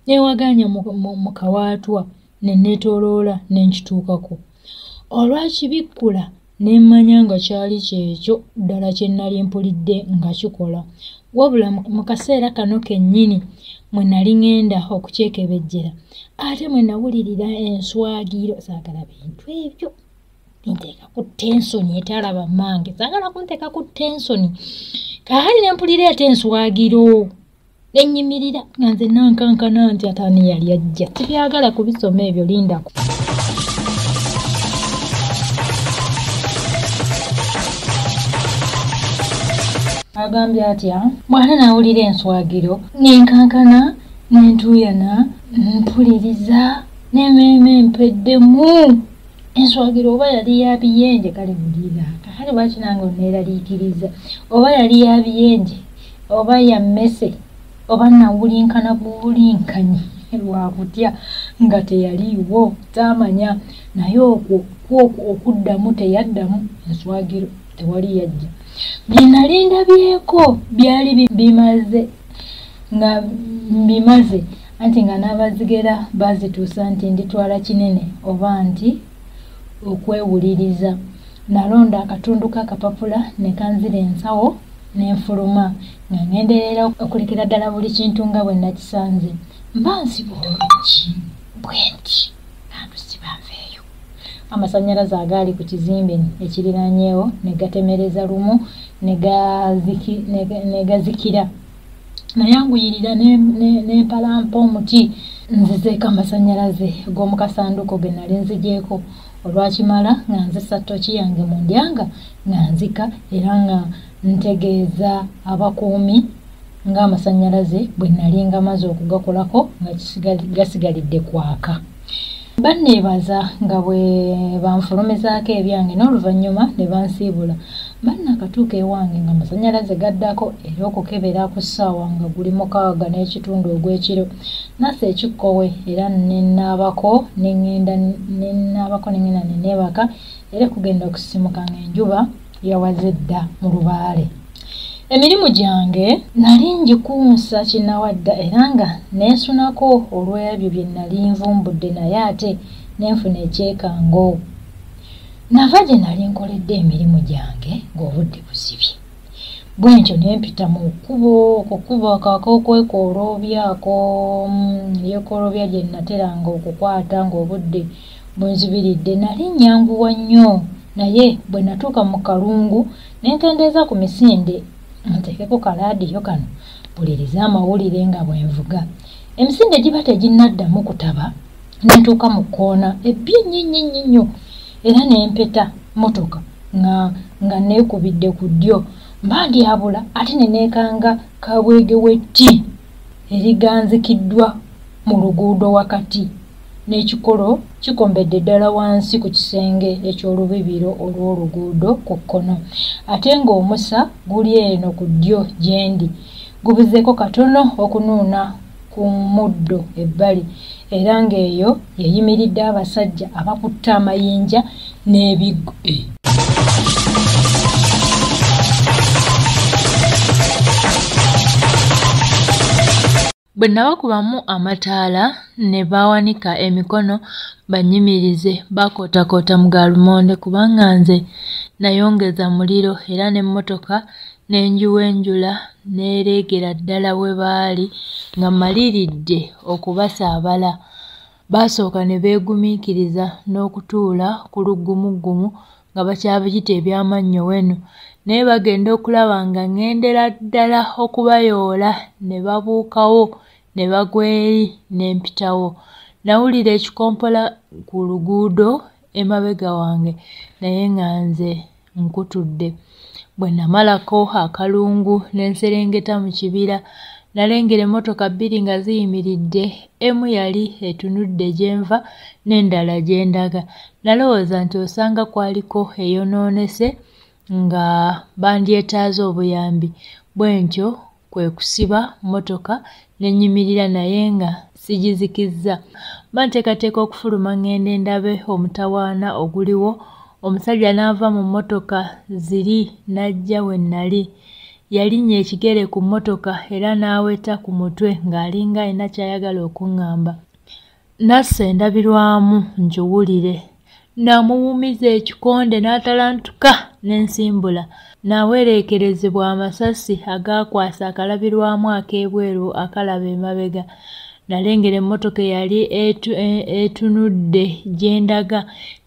Neewagaanya mu kawaatwa ne neetooloola ne nkituukako. Olwakibikkula ne mmanya nga kyali kyekyo ddala kye nali mpulidde nga kikola. Wabula mu kaseera kano kennyini mwe nali ŋŋenda okukyekebejjera, ate mwe nawulirira enswagiro. Saagala bintu ebyo binteeka ku tensoni etalaba mmange, saagala kunteeka ku tensoni. Kaakati ne mpulira ate enswagiro ne nnyimirira nga nze nankankana nti ate ani yali ajja. Sibyagala kubisoma ebyo, lindako. Agambye atya? Bw'ate nawulira enswagiro ne nkankana ne ntuuyana mpuliriza n'emmeeme mpeddemu. Enswagiro oba yali ya biyenje, kale wulira. Kaakati lwaki nange onneeraliikiriza? Oba yali ya biyenje, oba ya mmese, oba nawulinkana buwulinkanyi lwa kutya nga teyaliiwo, taamanya. Naye okwo okuddamu teyaddamu enswagiro, tewali yajja. Bye nali ndabyeko byali bimaze nga mbimaze, anti nga n'abazigera baazituusa nti nditwala kinene oba nti okwewuliriza. Nalonda akatundu k'akapapula ne kanzira ensawo ne nfuluma nga ŋŋenderera okulekera ddala buli kintu nga bwe nakisanze. Mba nsiba oluggi bwe nti nga ndusiba nveeyo. Amasannyalaze agaali ku kizimbe ekiriraanyeewo ne gatemereza lumu ne gazikira. Nayanguyirira ne mpalampa omuti nzizeeko amasannyalaze g'omu kasanduuko ge nali nzigyeko. Olwakimala nga nzisa ttooki yange mu ndyanga nga nzika era nga ntegeeza abakuumi ng'amasannyalaze bwe nali ngamaze okugakolako nga gasigalidde kwaka. Banneebaza nga bwe banfulumizaako ebyange n'oluvannyuma ne bansiibula. Bannakatuuka ewange nga amasannyalaze gaddako era okukebera ku ssaawa nga guli 6:15 ogw'ekiro. Nassa ekikkowe era ne nnaabako ne ŋŋenda ne neebaka era kugenda okusisimuka ng'enjuba yawaze dda mu lubaale. Emirimu gyange nali ngikunsa kinnawadda era nga neesunako olw'ebyo bye nali nvumbudde, naye ate ne nfuna ekyekango. Nava gye nali nkoledde emirimu gyange ng'obudde buzibye. Bwe ntyo ne mpita mu kkubo, ku kkubo ako ak'okwekooloobyako, lyekooloobya gye nateranga okukwata ng'obudde bunzibiridde. Nali nnyanguwa nnyo Naye bwe natuuka mu kalungu ne nkendeeza ku misinde nteekeko kalaadiyo kano mpulirize amawulire nga bwe nvuga. Emisinde giba teginnaddamu kutaba ne ntuuka mu kkoona ebbi ennyo ennyo ennyo ennyo era ne mpeta mmotoka nga neekubidde ku ddyo. Mba ndyabula ate ne neekanga kabwege w'etti eriganzikiddwa mu luguudo wakati n'ekikolo kikombedde ddala wansi ku kisenge eky'olubibiro olw'oluguudo ku kkono, ate ng'omusa guli eno ku ddyo gye ndi, gubuzeeko katono okunuuna ku muddo ebbali, era ng'eyo yeyimiridde abasajja abakutte amayinja n'ebiggo. Bwe nabakubamu amataala ne bawanika emikono bannyimirize, baakootakoota mu ga lumonde kubanga nze nayongeza muliro era n'emmotoka ne ngiwenjula n'ereegera ddala we baali nga mmaliridde okubasaabala. Baasooka ne beegumiikiriza n'okutuula ku luggumuggumu nga bakyabiyita eby'amannyo wenu, naye bagenda okulaba nga ŋŋendera ddala okubayoola ne babuukawo ne bagwa eri ne mpitawo. Nawulira ekikompola ku luguudo emabega wange naye nga nze nkutudde. Bwe namalako akalungu ne nserengeta mu kibira, nalengera emmotoka bbiri nga ziyimiridde, emu yali etunudde gye nva n'endala gye ndaga. Nalowooza nti osanga kwaliko eyonoonese nga bandyetaaze obuyambi, bwe ntyo kwe kusiba mmotoka ne nnyimirira naye nga sigizikizza. Mba nteekateeka okufuluma ŋŋende ndabe omutawaana oguliwo, omusajja n'ava mu mmotoka ziri n'ajja we nnali. Yalinnya ekigere ku mmotoka era n'aweta ku mutwe ng'alinga alina ky'ayagala okuŋŋamba. Nassa endabirwamu nkiwulire. Namuwumiza ekikonde n'atalantuka ne nsimbula. Nawereekerezebwa amasasi agaakwasa akalabirwamu ak'ebweru akalaba emabega. Nalengera emmotoka eyali etunudde gye ndaga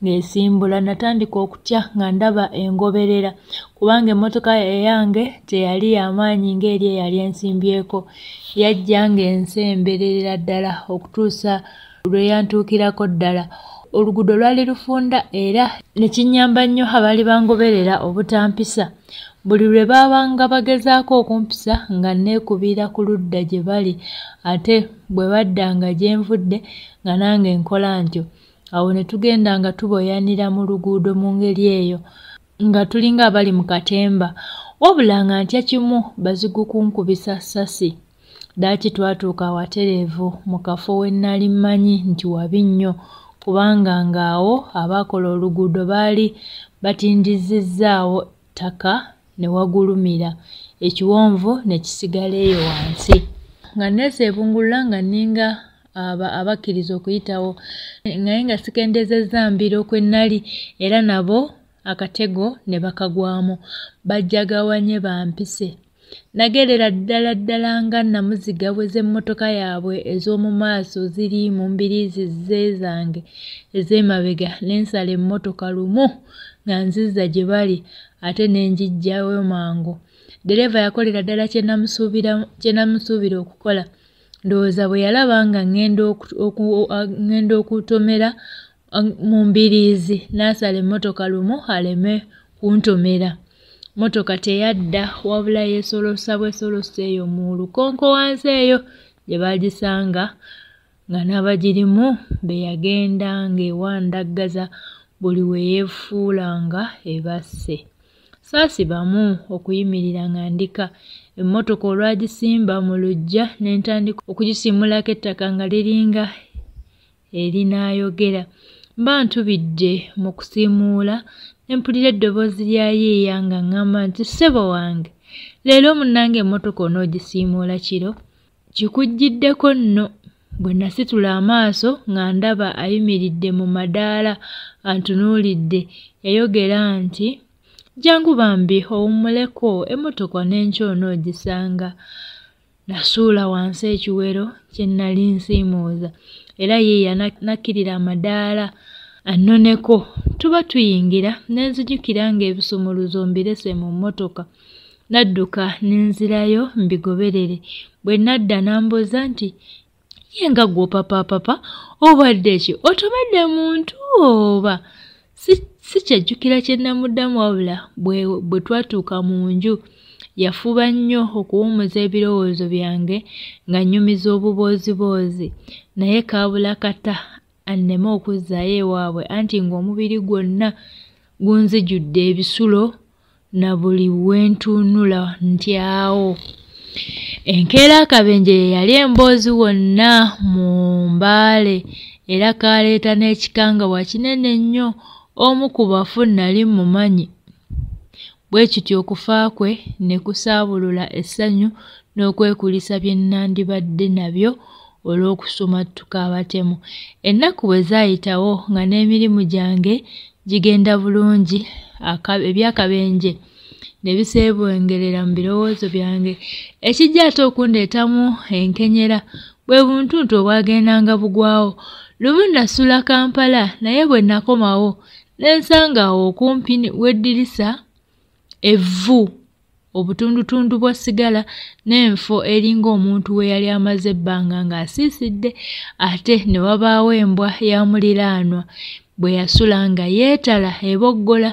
ng'esimbula. Natandika okutya nga ndaba engoberera kubanga emmotoka eyange teyali y'amaanyi ng'eri eyali ensimbyeko. Yajja ng'ensemberera ddala okutuusa lwe yantuukirako ddala. Oluguudo lwali lufunda era ne kinnyamba nnyo abaali bangoberera obutampisa. Buli lwe baabanga bagezaako okumpisa nga neekubira ku ludda gye bali, ate bwe baddanga gye nvudde nga nange nkola ntyo. Awo ne tugenda nga tuboyanira mu luguudo mu ngeri eyo nga tulinga abali mu katemba, wabula nga ntya kimu bazigu kunkubisa ssasi. Ddaaki twatuuka awatereevu mu kafo we nnali mmanyi nti wabi nnyo, kubanga ng'awo abaakola oluguudo baali batindizizzaawo ttaka ne wagulumira, ekiwonvu ne kisigala eyo wansi. Nga neeseebungulula nga nninga abakkiriza okuyitawo, naye nga sikendeezezza mbiro kwe nnali era nabo akatego ne bakagwamu, bajja gawanye bampise. Nagerera ddala ddala nga nnamuziga bwe z'emmotoka yaabwe ez'omu maaso ziri mu mbiriizi z'ezange ez'emabega ne nsala emmotoka lumu nga nzizza gye bali ate ne ngiggyayo mangu. Ddereeva yakolera ddala kye namusuubira okukola. Ndowooza bwe yalaba nga ŋŋenda okutomera mu mbiriizi n'asala emmotoka lumu aleme kuntomera. Mmotoka teyadda wabula yeesolossa bwesolossa eyo mu lukonko wansi eyo gye baagisanga nga n'abagirimu be yagenda ng'ewandaggaza buli we yeefuulanga ebasse. Saasibamu okuyimirira nga ndika. Emmotoka olwagisimba mu luggya ne ntandika okugisiimuulako ettaka nga liringa erinaayogera. Mba ntubidde mu kusiimuula ne mpulira eddoboozi lya Yiiya nga ŋŋamba nti ssebo wange, leero munnange emmotoka onoogisiimuula kiro? Kikujjiddeko nno. Bwe nasitula amaaso nga ndaba ayimiridde mu madaala antunuulidde. Yayogera nti jjangu bambi owummuleko, emmotoka n'enkya onoogisanga. Nasuula wansi ekiwero kye nnali nsiimuuza era Yiiya n'akkirira amadaala annoneko. Tuba tuyingira ne nzijukira ng'ebisumuluzo mbirese mu mmotoka. Nadduka ne nzirayo mbigoberere. Bwe nadda n'ambuuza nti, "Ye nga ggwe opapaapapa obadde ki? Otomedde muntu oba?" Sikyajjukira kye nnamuddamu wabula bwe twatuuka mu nju yafuba nnyo okuwummuza ebirowoozo byange nga nnyumiza obubooziboozi, naye kaabula kata anneme okuzzaayo ewaabwe anti ng'omubiri gwonna gunzijudde ebisulo na buli we ntunula ntyawo. Enkeera akabenje ye yali emboozi wonna mu Mbale era kaaleeta n'ekikangabwa kinene nnyo. Omu ku bafu nnali mmumanyi, bwe kityo okufa kwe ne kusaabulula essanyu n'okwekulisa bye nnandibadde nabyo olw'okusumattuka abatemu. Ennaku bwe zaayitawo nga n'emirimu gyange gigenda bulungi, eby'akabenje ne biseebengerera mu birowoozo byange. Ekijja ate okundeetamu enkenyera bwe buntuntu obwagendanga bugwawo. Lumu nasula Kampala naye bwe nakomawo ne nsanga awo okumpi w'eddirisa evvu, obutundutundu bwa ssigala n'enfo eringa omuntu we yali amaze ebbanga ng'asiisidde, ate ne wabaawo embwa ya muliraanwa bwe yasula nga yeetala eboggola.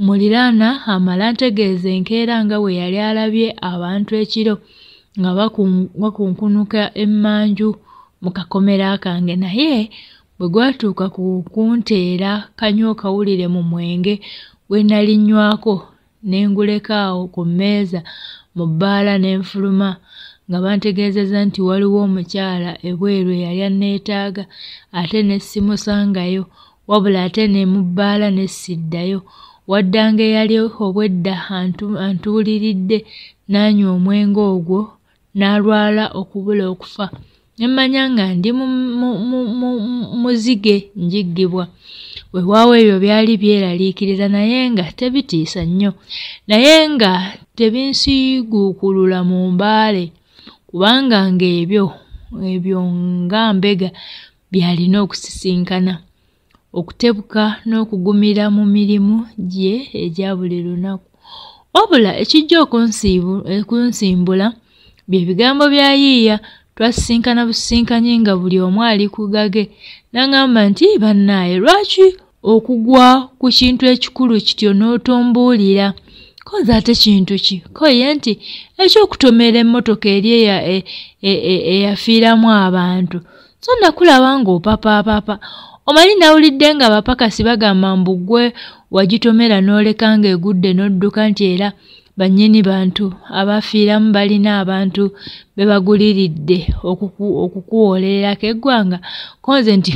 Muliraanwa amala antegeeza enkeera nga bwe yali alabye abantu ekiro nga bakunkunuka emmanju mu kakomera kange, naye bwe gwatuuka ku kunteera kanywa kawulire mu mwenge gwe nnali nnywako ne nguleka awo ku mmeeza mu bbaala ne nfuluma nga bantegeezezza nti waliwo omukyala ebweru eyali anneetaaga ate ne simusangayo, wabula ate ne mu bbaala ne siddayo. Waddanga eyali obwedda antuuliridde n'anywa omwenge ogwo n'alwala okubula okufa. Ne mmanya nga ndi muzige njiggibwa. Weewaawo ebyo byali byeraliikiriza naye nga tebitiisa nnyo, naye nga tebinsiiguukulula mu Mbale, kubanga ng'ebyo ebyo nga mbega by'alina okusisinkana, okutebuka n'okugumira mu mirimu gye egya buli lunaku. Wabula ekijja okunsimbula bye bigambo bya Yiiya. Twasisinkana busisinkanyi nga buli omu ali ku gage. N'aŋŋamba nti, "Bannaaye, lwaki okugwa ku kintu ekikulu kityo n'otombuulira?" Ko nze ate kintu ki? Ko ye nti, "Eky'okutomera emmotoka eri eyafiiramu abantu. So nakulaba ng'opapaapapa. Omanyi nawulidde nga abapakasi bagamba mbu ggwe wagitomera n'oleka ng'egudde n'odduka, nti era bannyini bantu abafiiramu balina abantu be baguliridde okukuwoolererako eggwanga." Ko nze nti,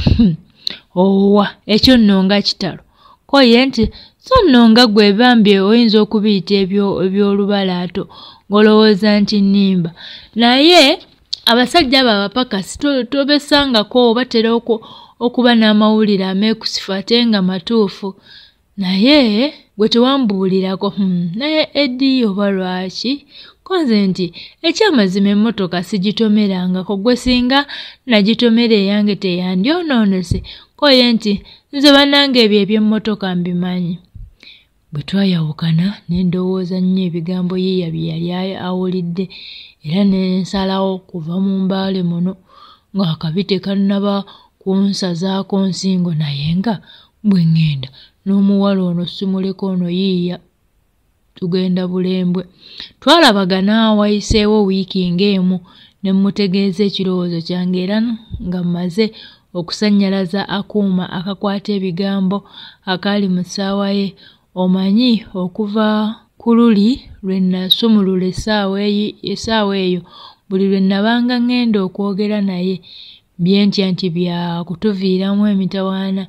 "Owa, ekyo nno nga kitalo." Ko ye nti, "So nno nga ggwe bambi oyinza okubiyita eby'olubalaato ng'olowooza nti nnimba. Naye abasajja abo abapakasi tobesangako, batera okuba n'amawulire ameekusifu ate nga matuufu. Naye gwe tewambuulirako. Naye Eddy oba lwaki?" Ko nze nti, "Ekyamazima emmotoka sigitomerangako, ggwe singa nagitomera eyange teyandyonoonese." Ko ye nti, "Nze bannange ebyo eby'emmotoka mbimanyi." Bwe twayawukana ne ndowooza nnyo ebigambo Yiiya bye yali awulidde, era ne nsalawo kuva mu Mbale muno ng'akabi tekannaba kunsazaako nsingo, naye nga bwe ŋŋenda n'omuwala ono simuleka ono Yiiya tugenda Bulembwe. Twalabagana wayiseewo wiiki ng'emu ne mmutegeeza ekirowoozo kyange, era nga mmaze okusannyalaza akuuma akakwata ebigambo akaali mu ssaawa ye. Omanyi okuva ku luli lwe nasumulula essaawa eyo, buli lwe nabanga ŋŋenda okwogera naye bye ntya nti bya kutuviiramu emitawaana,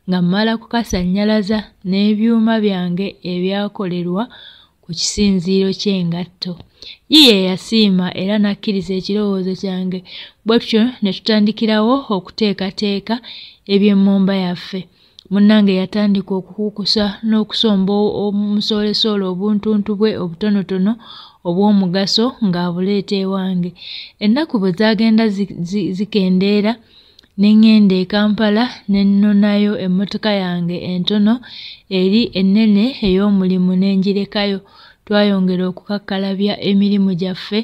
nga mmala kukasannyalaza n'ebyuma byange ebyakolerwa ku kisinziiro ky'engatto. Yiiya yasiima era n'akkiriza ekirowoozo kyange, bwe tutyo ne tutandikirawo okuteekateeka eby'emmomba yaffe. Munnange yatandika okukukusa n'okusomba omusoolesole obuntuntu bwe obutonotono obw'omugaso ng'abuleeta ewange. Ennaku bwe zaagenda zikendeera Ne ŋŋenda e Kampala ne nnonayo emmotoka yange entono eri ennene ey'omulimu ne ngirekayo. Twayongera okukakkalabya emirimu gyaffe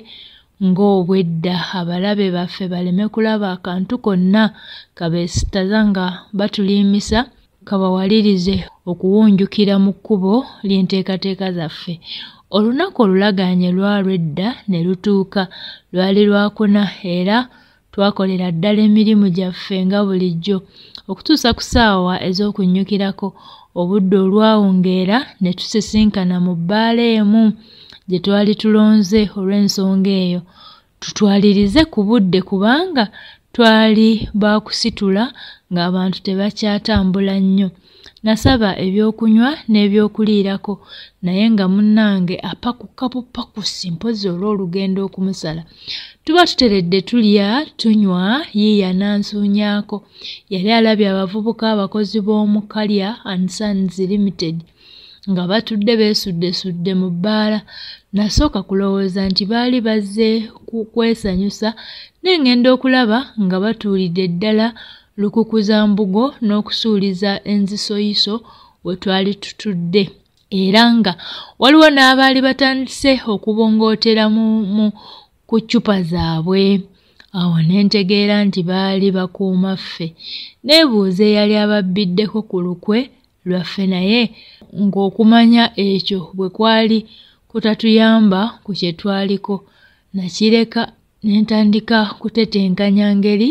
ng'obwedda abalabe baffe baleme kulaba akantu konna kabeesittaza nga batuliimisa kabawalirize okuwunjukira mu kkubo ly'enteekateeka zaffe. Olunaku olulagaanye lwalwa edda ne lutuuka. Lwali Lwakuna era twakolera ddala emirimu gyaffe nga bulijjo okutuusa ku ssaawa ez'okunnyukirako. Obudde olwawungeera ne tusisinkana mu bbaala emu gye twali tulonze olw'ensonga eyo. Tutwalirize ku budde kubanga twali baakusitula ng'abantu tebakyatambula nnyo. Nasaba ebyokunywa n'ebyokuliirako naye nga munnange apakuka bupakusi mpozzi olw'olugendo okumusala. Tuba tuteredde tulya tunywa yiiya n'ansuunyaako. Yali alabye abavubuka abakozi b'omu Kalya and Sons Limited nga batudde beesuddesudde mu bbaala. Nasooka kulowooza nti baali bazze kwesanyusa ne ŋŋenda okulaba nga batuulidde ddala lukukuzambugo n'okusuuliza enzisoyiso we twali tutudde era nga waliwo n'abaali batandise okubongootera mu ku ccupa zaabwe. Awo ne ntegeera nti baali bakuuma ffe. Neebuuza eyali ababbiddeko ku lukwe lwaffe naye ng'okumanya ekyo bwe kwali kutatuyamba ku kye twaliko. Nakireka ne ntandika kutetenkanya ngeri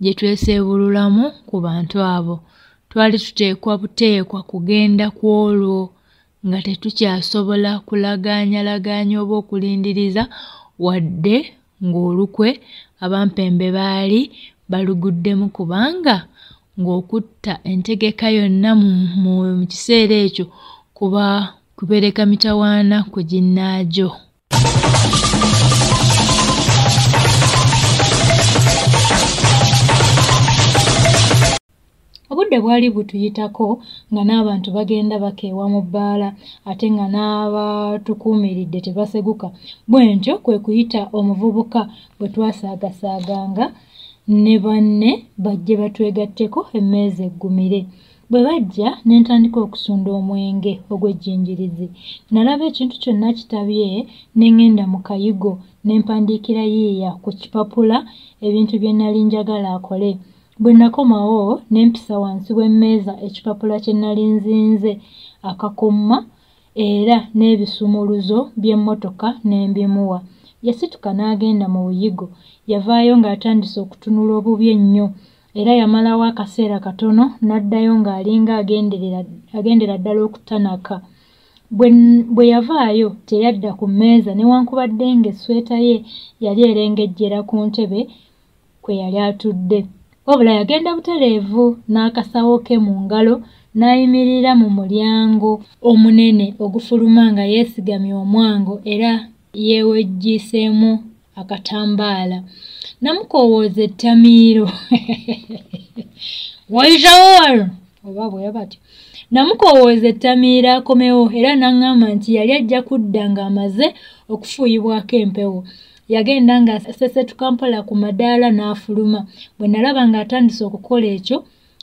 gye tweseebululamu ku bantu abo. Twali tuteekwa buteekwa kugenda ku olwo nga tetukyasobola kulagaanyalagaanya oba okulindiriza wadde ng'olukwe abampembe baali baluguddemu kubanga ng'okutta entegeka yonna mu kiseera ekyo kuba kubereka mitawaana ku ginnaagyo. Obudde bwali butuyitako nga n'abantu bagenda bakeewa mu bbaala ate nga n'abatukuumiridde tebaseguka. Bwe ntyo kwe kuyita omuvubuka bwe twasaagasaaganga ne banne bajje batwegatteko emmeeza eggumire. Bwe bajja ne ntandika okusunda omwenge ogw'ejjinjirizi. Nalaba ekintu kyonna kitabye ne ŋŋenda mu kayigo ne mpandiikira yiiya ku kipapula ebintu bye nali njagala akole. Bwe nakomawo ne mpisa wansi w'emmeeza ekipapula kye nali nzinze akakomma era n'ebisumuluzo by'emmotoka ne mbimuwa. Yasituka n'agenda mu buyigo. Yavaayo ng'atandise okutunula obubi ennyo era yamalawo akaseera katono n'addayo ng'alinga agendera ddala okutanaka. Bwe yavaayo teyadda ku mmeeza newankubadde ng'essweta ye yali erengejjera ku ntebe kwe yali atudde. Wabula yagenda butereevu n'akasawo ke mu ngalo n'ayimirira mu mulyango omunene ogufuluma nga yeesigamye omwango era yeewejjiiseemu akatambaala. Namukoowooza ettamiiro. Wayitawo wano oba bwe batyo. Namukoowooza ettamiiro akomewo era n'aŋŋamba nti yali ajja kudda ng'amaze okufuuyibwako empewo. Yagenda ng'asesetuka mpola ku madaala n'afuluma. Bwe nalaba ng'atandise okukola ekyo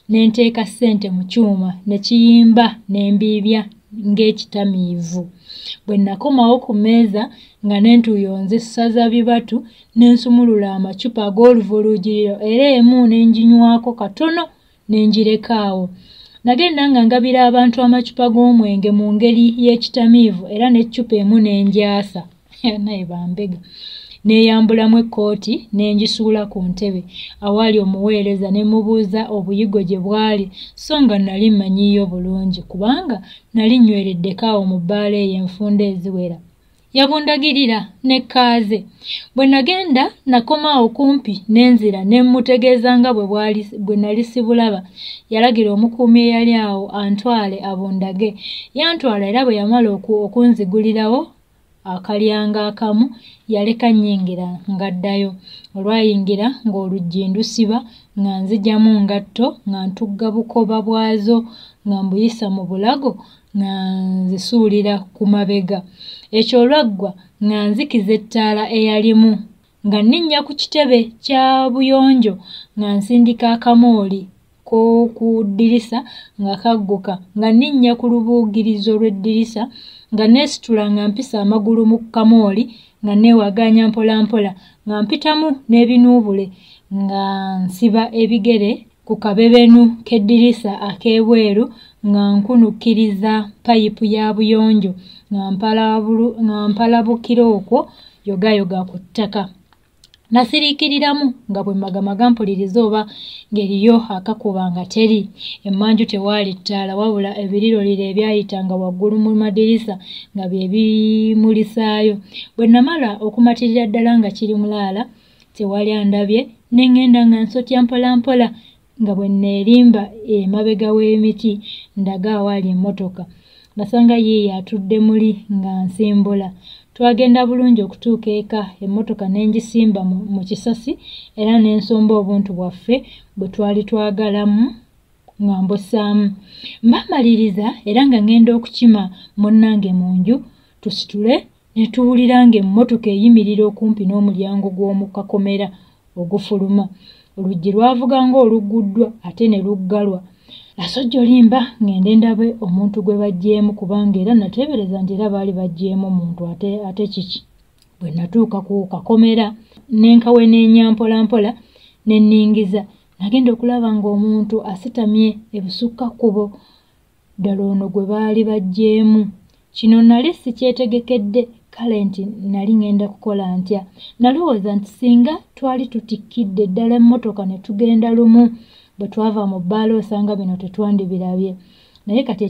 ne nteeka ssente mu kyuma ne kiyimba ne mbiibya ng'ekitamiivu. Bwe nakomawo ku mmeeza nga n'entuuyo nzisaza bibatu ne nsumulula amacupa ag'oluvuluugiriro era emu ne nginywako katono ne ngireka awo. Nagenda nga ngabira abantu amacupa g'omwenge mu ngeri y'ekitamiivu era n'eccupa emu ne ngyasa. Naye bambega. Neeyambulamu ekkooti ne ngisuula ku ntebe awaali omuweereza ne mubuuza obuyigo gye bwali so nga nali mmanyiiyo bulungi kubanga nali nnywereddeko awo mu bbaala eyo enfunda eziwera. Yabundagirira ne kkaaze. Bwe nagenda nakoma awo kumpi n'enzira ne mmutegeeza nga bwe nali sibulaba. Yalagira omukuumi eyali awo antwale abundage. Yantwala era bwe yamala okunzigulirawo akalyango akamu yaleka nnyingira ng'addayo. Olwayingira ng'oluggi ndusiba nga nzigyamu ngatto nga ntugga bukoba bwazo nga mbuyisa mu bulago nga nzisuulira ku mabega. Ekyo olwaggwa nga nzikiza ettaala eyalimu Nga nninnya ku kitebe kya buyonjo nga nsindika akamooli k'oku ddirisa nga kagguka, nga nninnya ku lubuugirizo lw'eddirisa, nga neesitula nga mpisa amagulu mu kamooli, nga neewagaanya mpolampola, nga mpitamu n'ebinuubule, nga nsiba ebigere ku kabebenu k'eddirisa ak'ebweru, nga nkunukkiriza payipu ya buyonjo, nga mpalabukira okwo yogayoga ku ttaka. Nasiriikiriramu nga bwe magamaga mpuliriza oba ng'eriyo akakuba nga teri. Emmanju tewaali ttaala wabula ebiriroliro ebyayitanga waggulu mu madirisa nga bye bimulisaayo. Bwe namala okumatirira ddala nga kiri mulaala, tewali andabye, ne ŋŋenda nga nsotya mpolampola nga bwe neerimba emabega w'emiti ndaga awaali emmotoka. Nasanga yiiyo atudde muli nga nsimbula. Twagenda bulungi okutuuka eka, emmotoka ne ngisimba mu kisasi era ne nsomba obuntu bwaffe bwe twali twagalamu nga mbussaamu. Mbamaliriza era nga ŋŋenda okukima munnange mu nju tusitule ne tuwulira ng'emmotoka eyimirira okumpi n'omulyango gw'omu kakomera ogufuluma. Oluggi lwavuga ng'olugguddwa ate ne luggalwa. Nasojja olimba ŋŋende ndabe omuntu gwe baggyeemu kubanga era nateebereza nti era baali baggyeemu omuntu ate kiki. Bwe natuuka ku kakomera ne nkaweneenya mpolampola ne nningiza. Nagenda okulaba ng'omuntu asitamye ebusukkakkubo ddala ono gwe baali baggyeemu. Kino nali sikyetegekedde kale nti nali ŋŋenda kukola ntya. Nalowooza nti singa twali tutikkidde ddala emmotoka ne tugenda lumu bwe twava mu bbaala osanga bino tetwandibirabye. Naye kati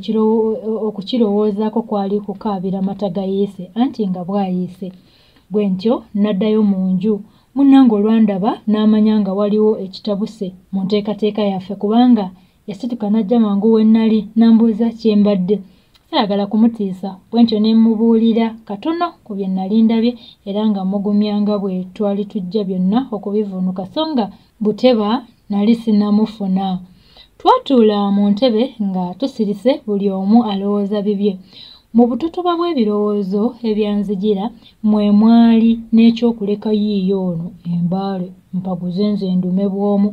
okukirowoozaako kwali kukaabira mata gayiise anti nga bwayiise. Bwe ntyo n'addayo mu nju. Munnange olwandaba n'amanya nga waliwo ekitabuse mu nteekateeka yaffe kubanga yasituka n'ajja mangu we nnali n'ambuuza kye mbadde. Saayagala kumutiisa, bwe ntyo ne mmubuulira katono ku bye nnali ndabye era nga mugumya nga bwe twali tujja byonna okubivvuunuka so nga buteba nali sinnamufuna. Twatuula mu ntebe nga tusirise buli omu alowooza bibye. Mu butotoba bw'ebirowoozo ebyanzijira mwe mwali n'ekyokuleka yiiyo ono embaale mpaguze nze ndume bw'omu,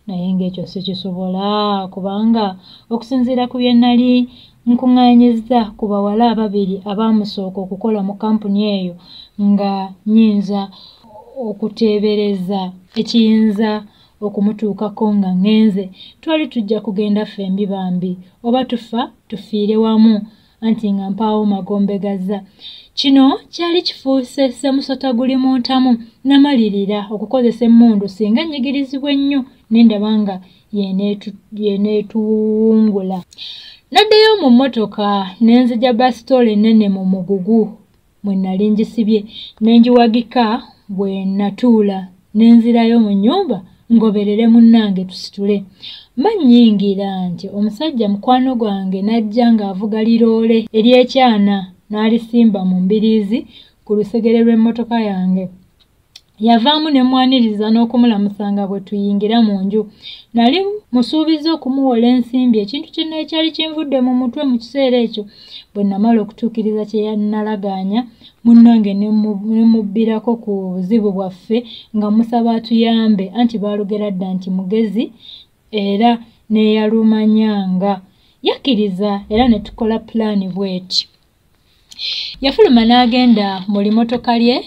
naye ng'ekyo sikisobola kubanga okusinziira ku bye nnali nkuŋŋaanyizza ku bawala ababiri abaamusooka okukola mu kampuni eyo nga nnyinza okuteebereza ekiyinza okumutuukako nga ŋŋenze. Twali tujja kugenda ffembi bambi, oba tufa tufiire wamu anti nga mpaawo magombe gazza. Kino kyali kifuuse ssemusota guli mu ntamu. Namalirira okukozesa emmundu singa nnyigirizibwa ennyo ne ndaba nga yeneetuwungula. Naddayo mu mmotoka ne nzigya baasitoola ennene mu mugugu mwe nnali ngisibye ne ngiwagika bwe natuula ne nzirayo mu nnyumba ngoberere munnange tusitule. Mba nnyingira nti omusajja mukwano gwange n'ajja ng'avuga liroole ery'ekyana n'alisimba mu mbiriizi ku lusegere lw'emmotoka yange. Yavaamu ne mmwaniriza n'okumulamusa nga bwe tuyingira mu nju. Nali musuubizza okumuwola ensimbi, ekintu kye kyali kinvudde mu mutwe mu kiseera ekyo. Bwe namala okutuukiriza kye nalagaanya, munnange ne mubbirako ku buzibu bwaffe nga musaba atuyambe anti baalugera dda nti mugezi era n'eyalumanyanga. Yakkiriza era ne tukola pulaani bw'eti. Yafuluma n'agenda mu limotoka lye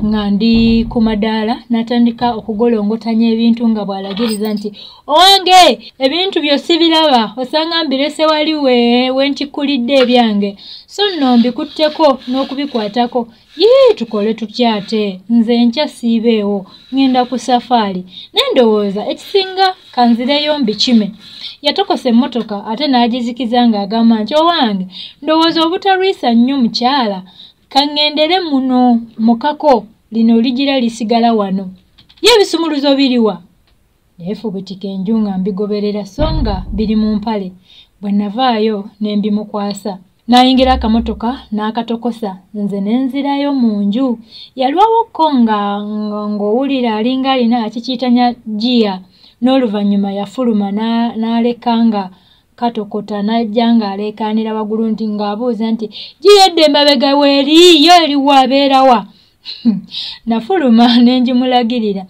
nga ndi ku madaala n'atandika okugolongotanya ebintu nga bw'alagiriza nti owange ebintu byo sibiraba, osanga mbirese wali we ntikkulidde ebyange, so nno mbikutteko n'okubikwatako. Yii, tukole tutya ate? Nze nkya siibeewo, ŋŋenda ku safaari. Ne ndowooza ekisinga kanzireyo mbikime. Yatokosa emmotoka ate n'agizikiza ng'agamba nti owange ndowooza obutalwisa nnyo mukyala, kaŋŋendere muno mukako lino ligira lisigala wano. Ye ebisumuluzo biriwa? Neefubitika enju nga mbigoberera so nga biri mu mpale. Bwe navaayo ne mbimukwasa. N'ayingira akamotoka n'akatokosa nze ne nzirayo mu nju. Yalwawo ko nga ng'owulira alinga alina akikiitanya ggiya. N'oluvannyuma yafuluma n'aleka nga katokota n'ajja ng'aleekaanira waggulu nti ng'abuuza nti ggiya edda emabega weeri yo eriwa abeera wa? Nafuluma ne ngimulagirira.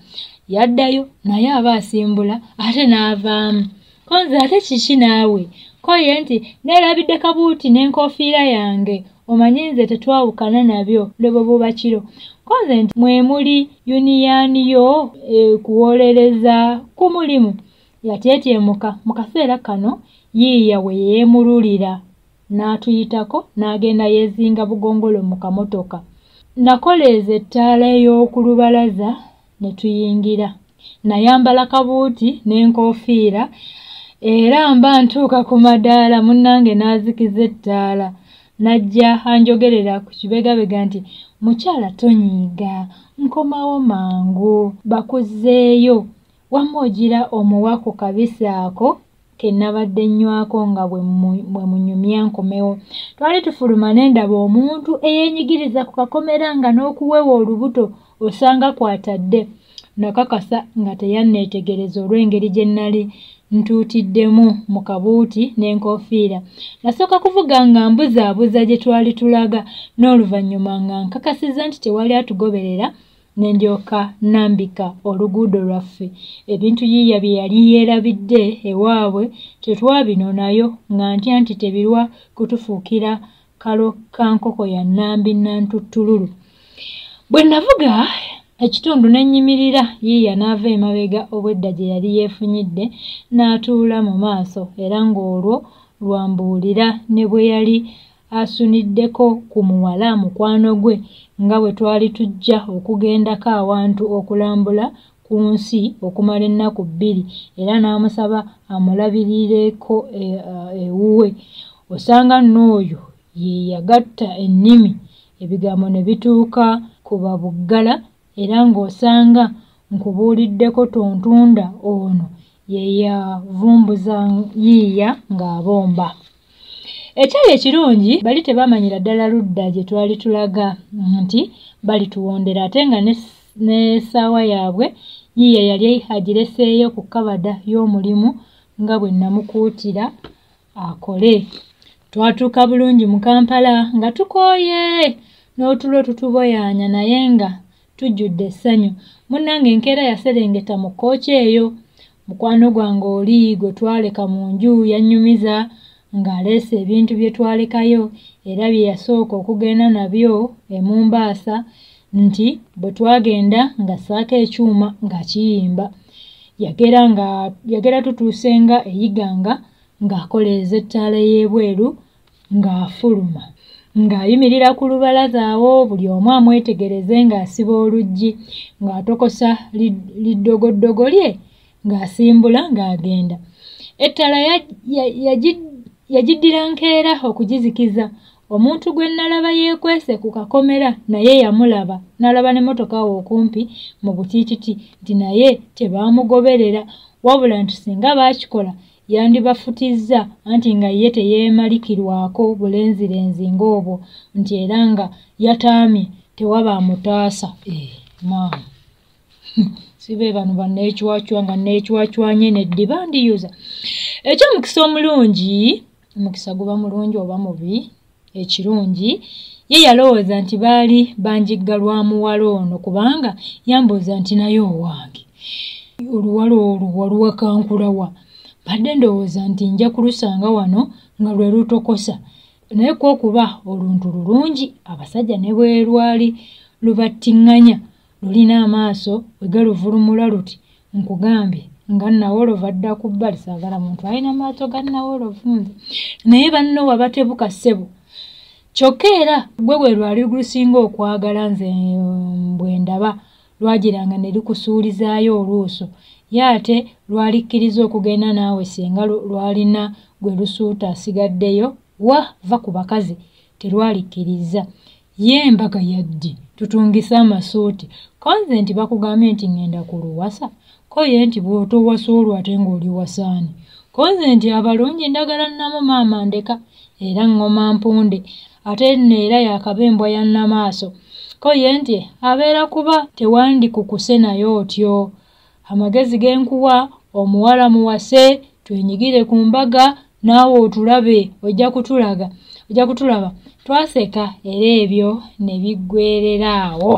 Yaddayo naye aba asimbula ate n'avaamu. Ko nze ate kiki naawe? Ko ye nti neerabidde kabuuti n'enkofiira yange, omanyi nze tetwawukana nabyo ne bwe buba kiro. Ko nze nti mwe muli yuniyaani yo ekuwolereza ku mulimu. Yatyetyemuka. Mu kaseera kano Yiiya we yeemululira n'atuyitako n'agenda yeezinga bugongolo mu kamotoka. Nakoleeza ettaala ey'oku lubalaza ne tuyingira. Nayambala kabuuti n'enkofiira era mba ntuuka ku madaala munnange n'azikiza ettaala. N'ajja anjogerera ku kibegabega nti mukyala tonyiiga, nkomawo mangu, bakuzzeeyo. Wamma ogira omuwa ku kabisi ako ke nabadde nnywako nga bwe munyumya nkomewo. Twali tufuluma ne ndaba omuntu eyeenyigiriza ku kakomera nga n'okuwewa olubuto osanga kw'atadde. Nakakasa nga teyanneetegereza olw'engeri gye nnali ntuutiddemu mu kabuuti n'enkofiira. Nasooka kuvuga nga mbuzaabuza gye twali tulaga n'oluvannyuma nga nkakasizza nti tewali atugoberera ne ndyoka nnambika oluguudo lwaffe. Ebintu Yiiya bye yali yeerabidde ewaabwe tetwabinonayo nga ntya nti tebirwa kutufuukira kalo ka nkoko ya nnambi nnantuttululu. Bwe navuga ekitundu ne nnyimirira, Yiiya n'ava emabega obwedda gye yali yeefunyidde n'atuula mu maaso era ng'olwo lwambuulira ne bwe yali asuniddeko ku muwala mukwano gwe nga bwe twali tujja okugendako awantu okulambula ku nsi okumala ennaku 2 era n'amusaba amulabirireko ewuwe. Osanga nno oyo ye yagatta ennimi ebigambo ne bituuka ku babuggala era ng'osanga nkubuuliddeko tontunda ono ye yavumbuza Yiiya ng'abomba. Ekyali ekirungi bali tebamanyira ddala ludda gye twali tulaga nti balituwondera ate nga n'essaawa yaabwe Yiiya yali agireseeyo ku kabada y'omulimu nga bwe namukuutira akole. Twatuuka bulungi mu Kampala nga tukooye n'otulo tutuboyaanya naye nga tujjudde essanyu. Munnange enkeera yaserengeta mu kkooki eyo. Mukwano gwange oli gwe twaleka mu nju yannyumiza ng'aleese ebintu bye twalekayo era bye yasooka okugenda nabyo e Mombasa nti bwe twagenda ng'assaako ekyuma nga kiyimba. Yagera tutuuse nga e Iganga ng'akoleeza ettaala ey'ebweru ng'afuluma. Ng'ayimirira ku lubalaza awo buli omu amwetegereze ng'asiba oluggi, ng'atokosa liddogoddogo lye ng'asimbula ng'agenda. Ettaala yagiddira nkeera okugizikiza. Omuntu gwe nalaba yeekwese ku kakomera naye yamulaba, n'alaba n'emmotoka awo okumpi mu butiititi nti naye tebaamugoberera wabula nti singa baakikola yandibafutizza anti nga ye teyeemalikirwako bulenzirenzi ng'obwo nti era nga yataamye tewaba amutaasa. Maama si be bano banneecwacwa nga nneecwacwanye neddiba ndiyuza. Ekyomukisa omulungi, omukisa guba mulungi oba mubi, ekirungi ye yalowooza nti baali banjigga lwa muwala ono kubanga yambuuza nti naye owange oluwala olwo waluwakankulawa. Mbadde ndowooza nti nja kulusanga wano nga lwe lutokosa naye kwokuba oluntu lulungi abasajja ne bwe lwali lubattiŋŋanya lulina amaaso bwe galuvulumula luti nkugambye nga nnawolovu adda ku bbali. Saagala muntu alina maaso ga nnawolovu nze naye banno wabatebuka ssebo. Kyokka era gwe bwe lwali lusinga okwagala nze bwe ndaba lwagiranga ne likusuulizaayo oluuso ye ate lwalikkiriza okugenda naawe singa lwalina gwe lusuuta asigaddeyo wa va ku bakazi terwalikkiriza. Ye embaga yaddi tutungise amasuuti. Ko nze nti bakugambye nti ŋŋenda ku luwasa. Ko ye nti bw'otowasa olwo ate ng'oli wasaani. Ko nze nti abalungi ndagala nnamu maama ndeka era ŋŋoma mpunde ate nno era yakaba embwa ya nnamaaso. Ko ye nti abeera kuba tewandikukuse naye otyo. Amagezi ge nkuwa omuwala muwase twenyigire ku mbaga naawe otulabe ojja kutulaba. Twaseka era ebyo ne biggweerera awo.